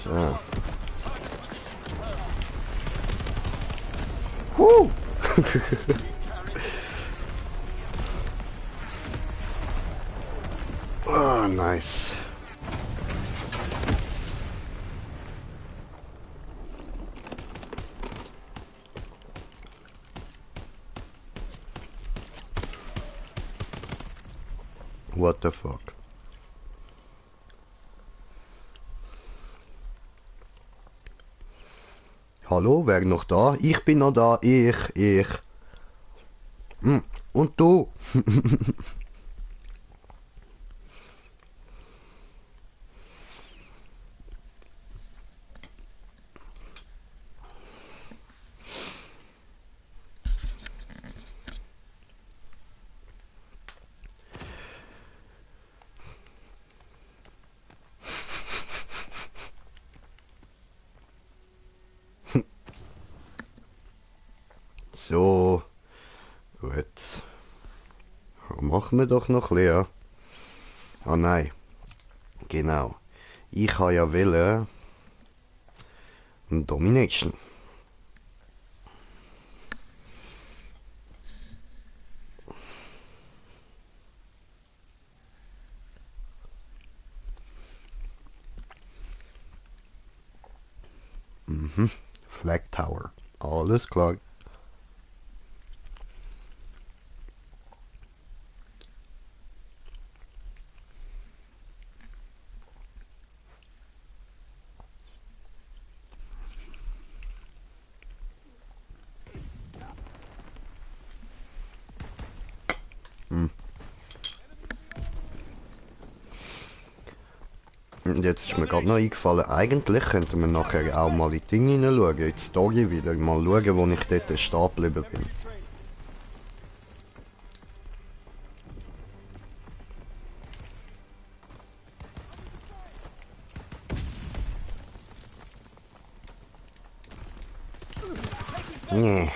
So. Woo! Oh, nice. What the fuck? Hallo, wer noch da? Ich bin noch da. Ich. Und du? So. Gut. Machen wir doch noch leer. Ah nein. Genau. Ich habe ja wollen. Domination. Flag Tower. Alles klar. Und jetzt ist mir gerade noch eingefallen, eigentlich könnte man nachher auch mal in die Dinge hineinschauen, in die Story wieder, mal schauen, wo ich dort stehen geblieben bin. Nee.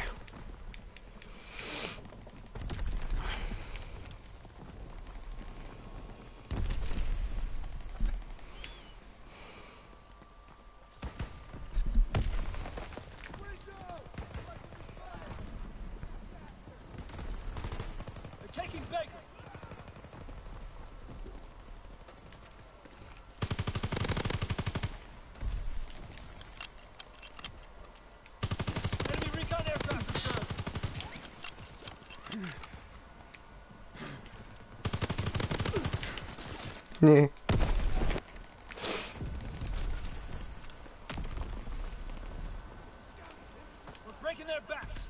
They're taking Baker. Enemy recon aircraft returned. Nee. We're breaking their backs.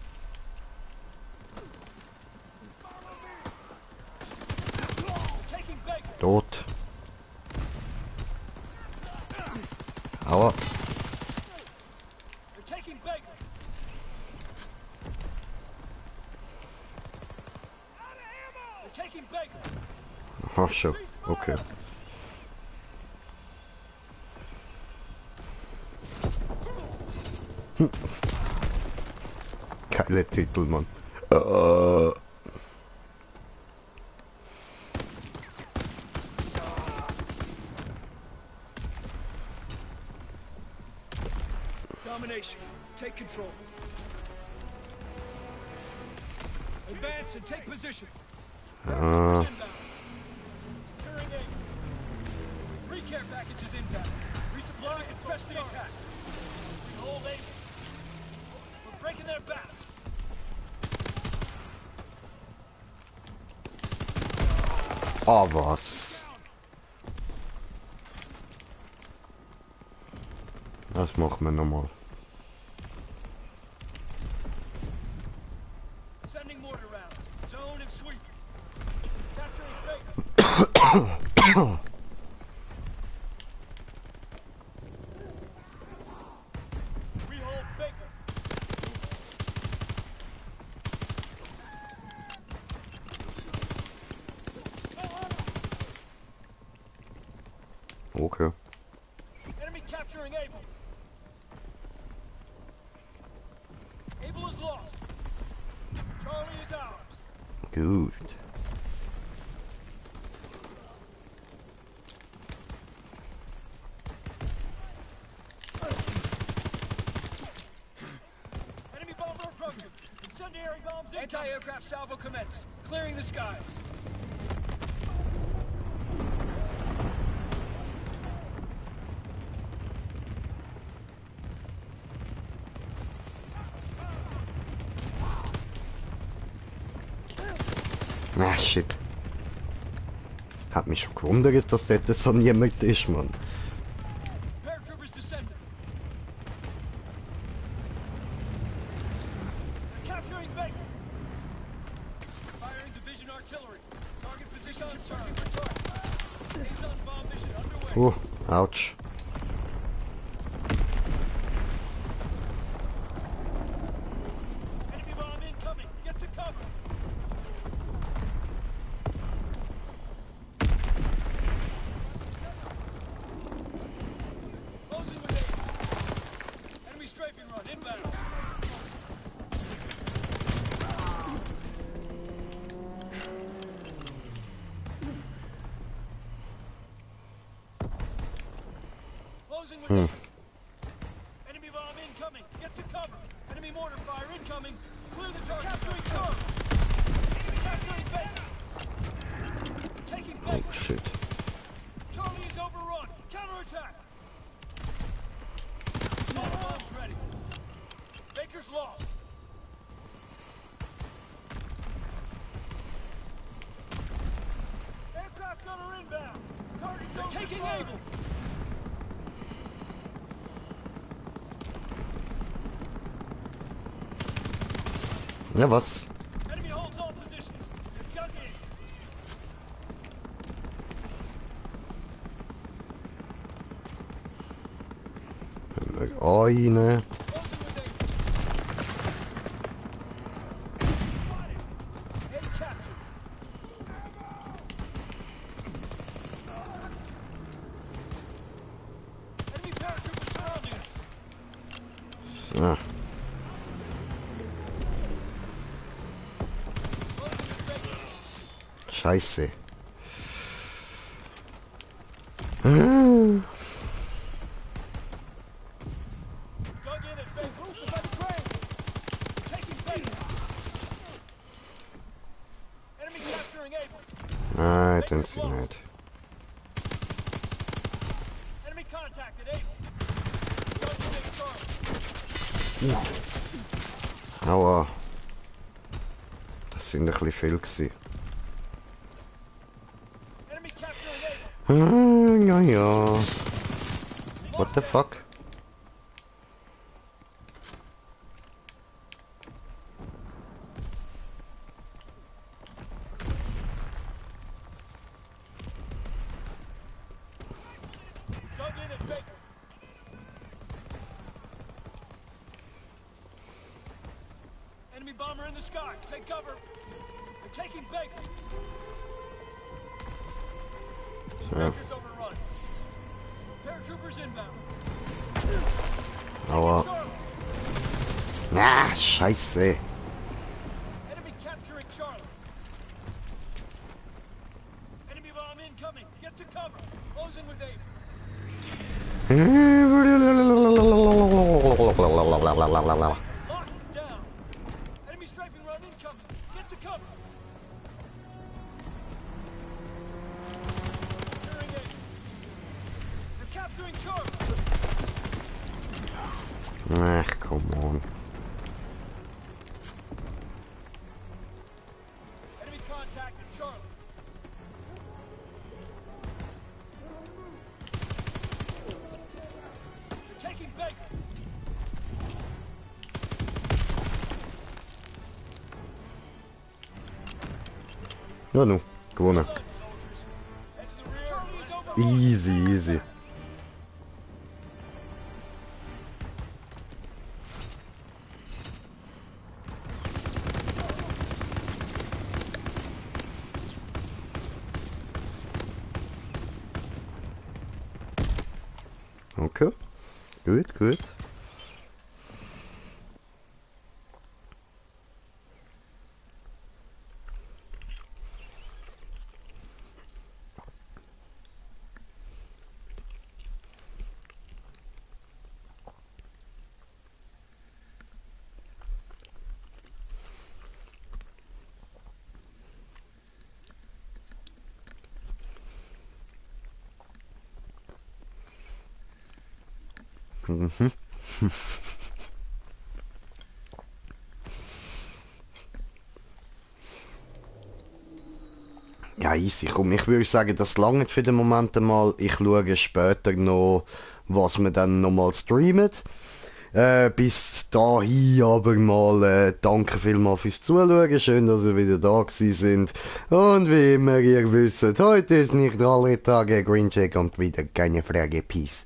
They're taking Baker. Tot. Aua. They're taking Baker. They're taking Baker. Ach schon. Okay. Geile Titel, Mann. Domination. Take control. Advance and take position. Inbound. Securing A. Recare packages inbound. Resupply and press the attack. We hold A. We're breaking their backs. Ah, was? Das machen wir nochmal. Sending mortar rounds. Zone and sweep. Capturing Baker. We hold Baker. Okay. Enemy capturing Able. Able is lost. Charlie is ours. Gut. Enemy bomber approaching. Incendiary bombs incoming. Anti-aircraft salvo commenced. Clearing the skies. Ah, shit. Hat mich schon gewundert, dass dort so niemand ist, Mann. Paratroopers descending. They're capturing Baker. Firing division artillery. Target position searching for target. Liaison's bomb mission underway. Ouch. Enemy bomb incoming. Get to cover. Closing with A. Enemy strafing run inbound. with enemy bomb incoming. Get to cover. Enemy mortar fire incoming. Clear the target. Capturing Charlie. Enemy capturing Baker. Taking Oh Baker. shit. Charlie is overrun. Counterattack. Mortar bombs ready. Baker's lost. Aircraft gunner inbound. Target zone taking Able. Ja, was? Enemy holds all positions. They're dug in. Eine. Closing with Able. Spotted. A captured. Enemy paratroopers surrounding us. Ah, Closing with Baker. scheiße. Ah, Dug in at Baker. Moved by the crane. Taking Baker. Enemy capturing Able. nein, den sie nicht. Enemy contacted Able. Dug in at Charlie. Aua. Das sind ein bisschen viel gewesen. Enemy capturing Able. Ja, ja. What the fuck? Dug in at Baker. Enemy bomber in the sky. Take cover. They're taking Baker. Ja, Baker's overrun. Paratroopers inbound. aua. Charlie. Ah, scheiße. Enemy capturing Charlie. Enemy bomb incoming. Get to cover. Closing with Able. Locked down. Enemy strafing run incoming. Get to cover. Securing Able. They're capturing Charlie. Ach, come on. Enemy contacted Charlie. They're taking Baker. Ja, nu, gewonnen. Sun, soldiers. Head to the rear. Charlie is overrun. Easy, easy. Okay. Gut, gut. Mhm. Ja, easy. Komm, ich würde sagen, das langt für den Moment einmal. Ich schaue später noch, was wir dann nochmal streamen. Bis dahin aber mal danke vielmals fürs Zuschauen. Schön, dass ihr wieder da gewesen sind. Und wie immer, ihr wisst, heute ist nicht alle Tage Green Check und wieder keine Frage. Peace.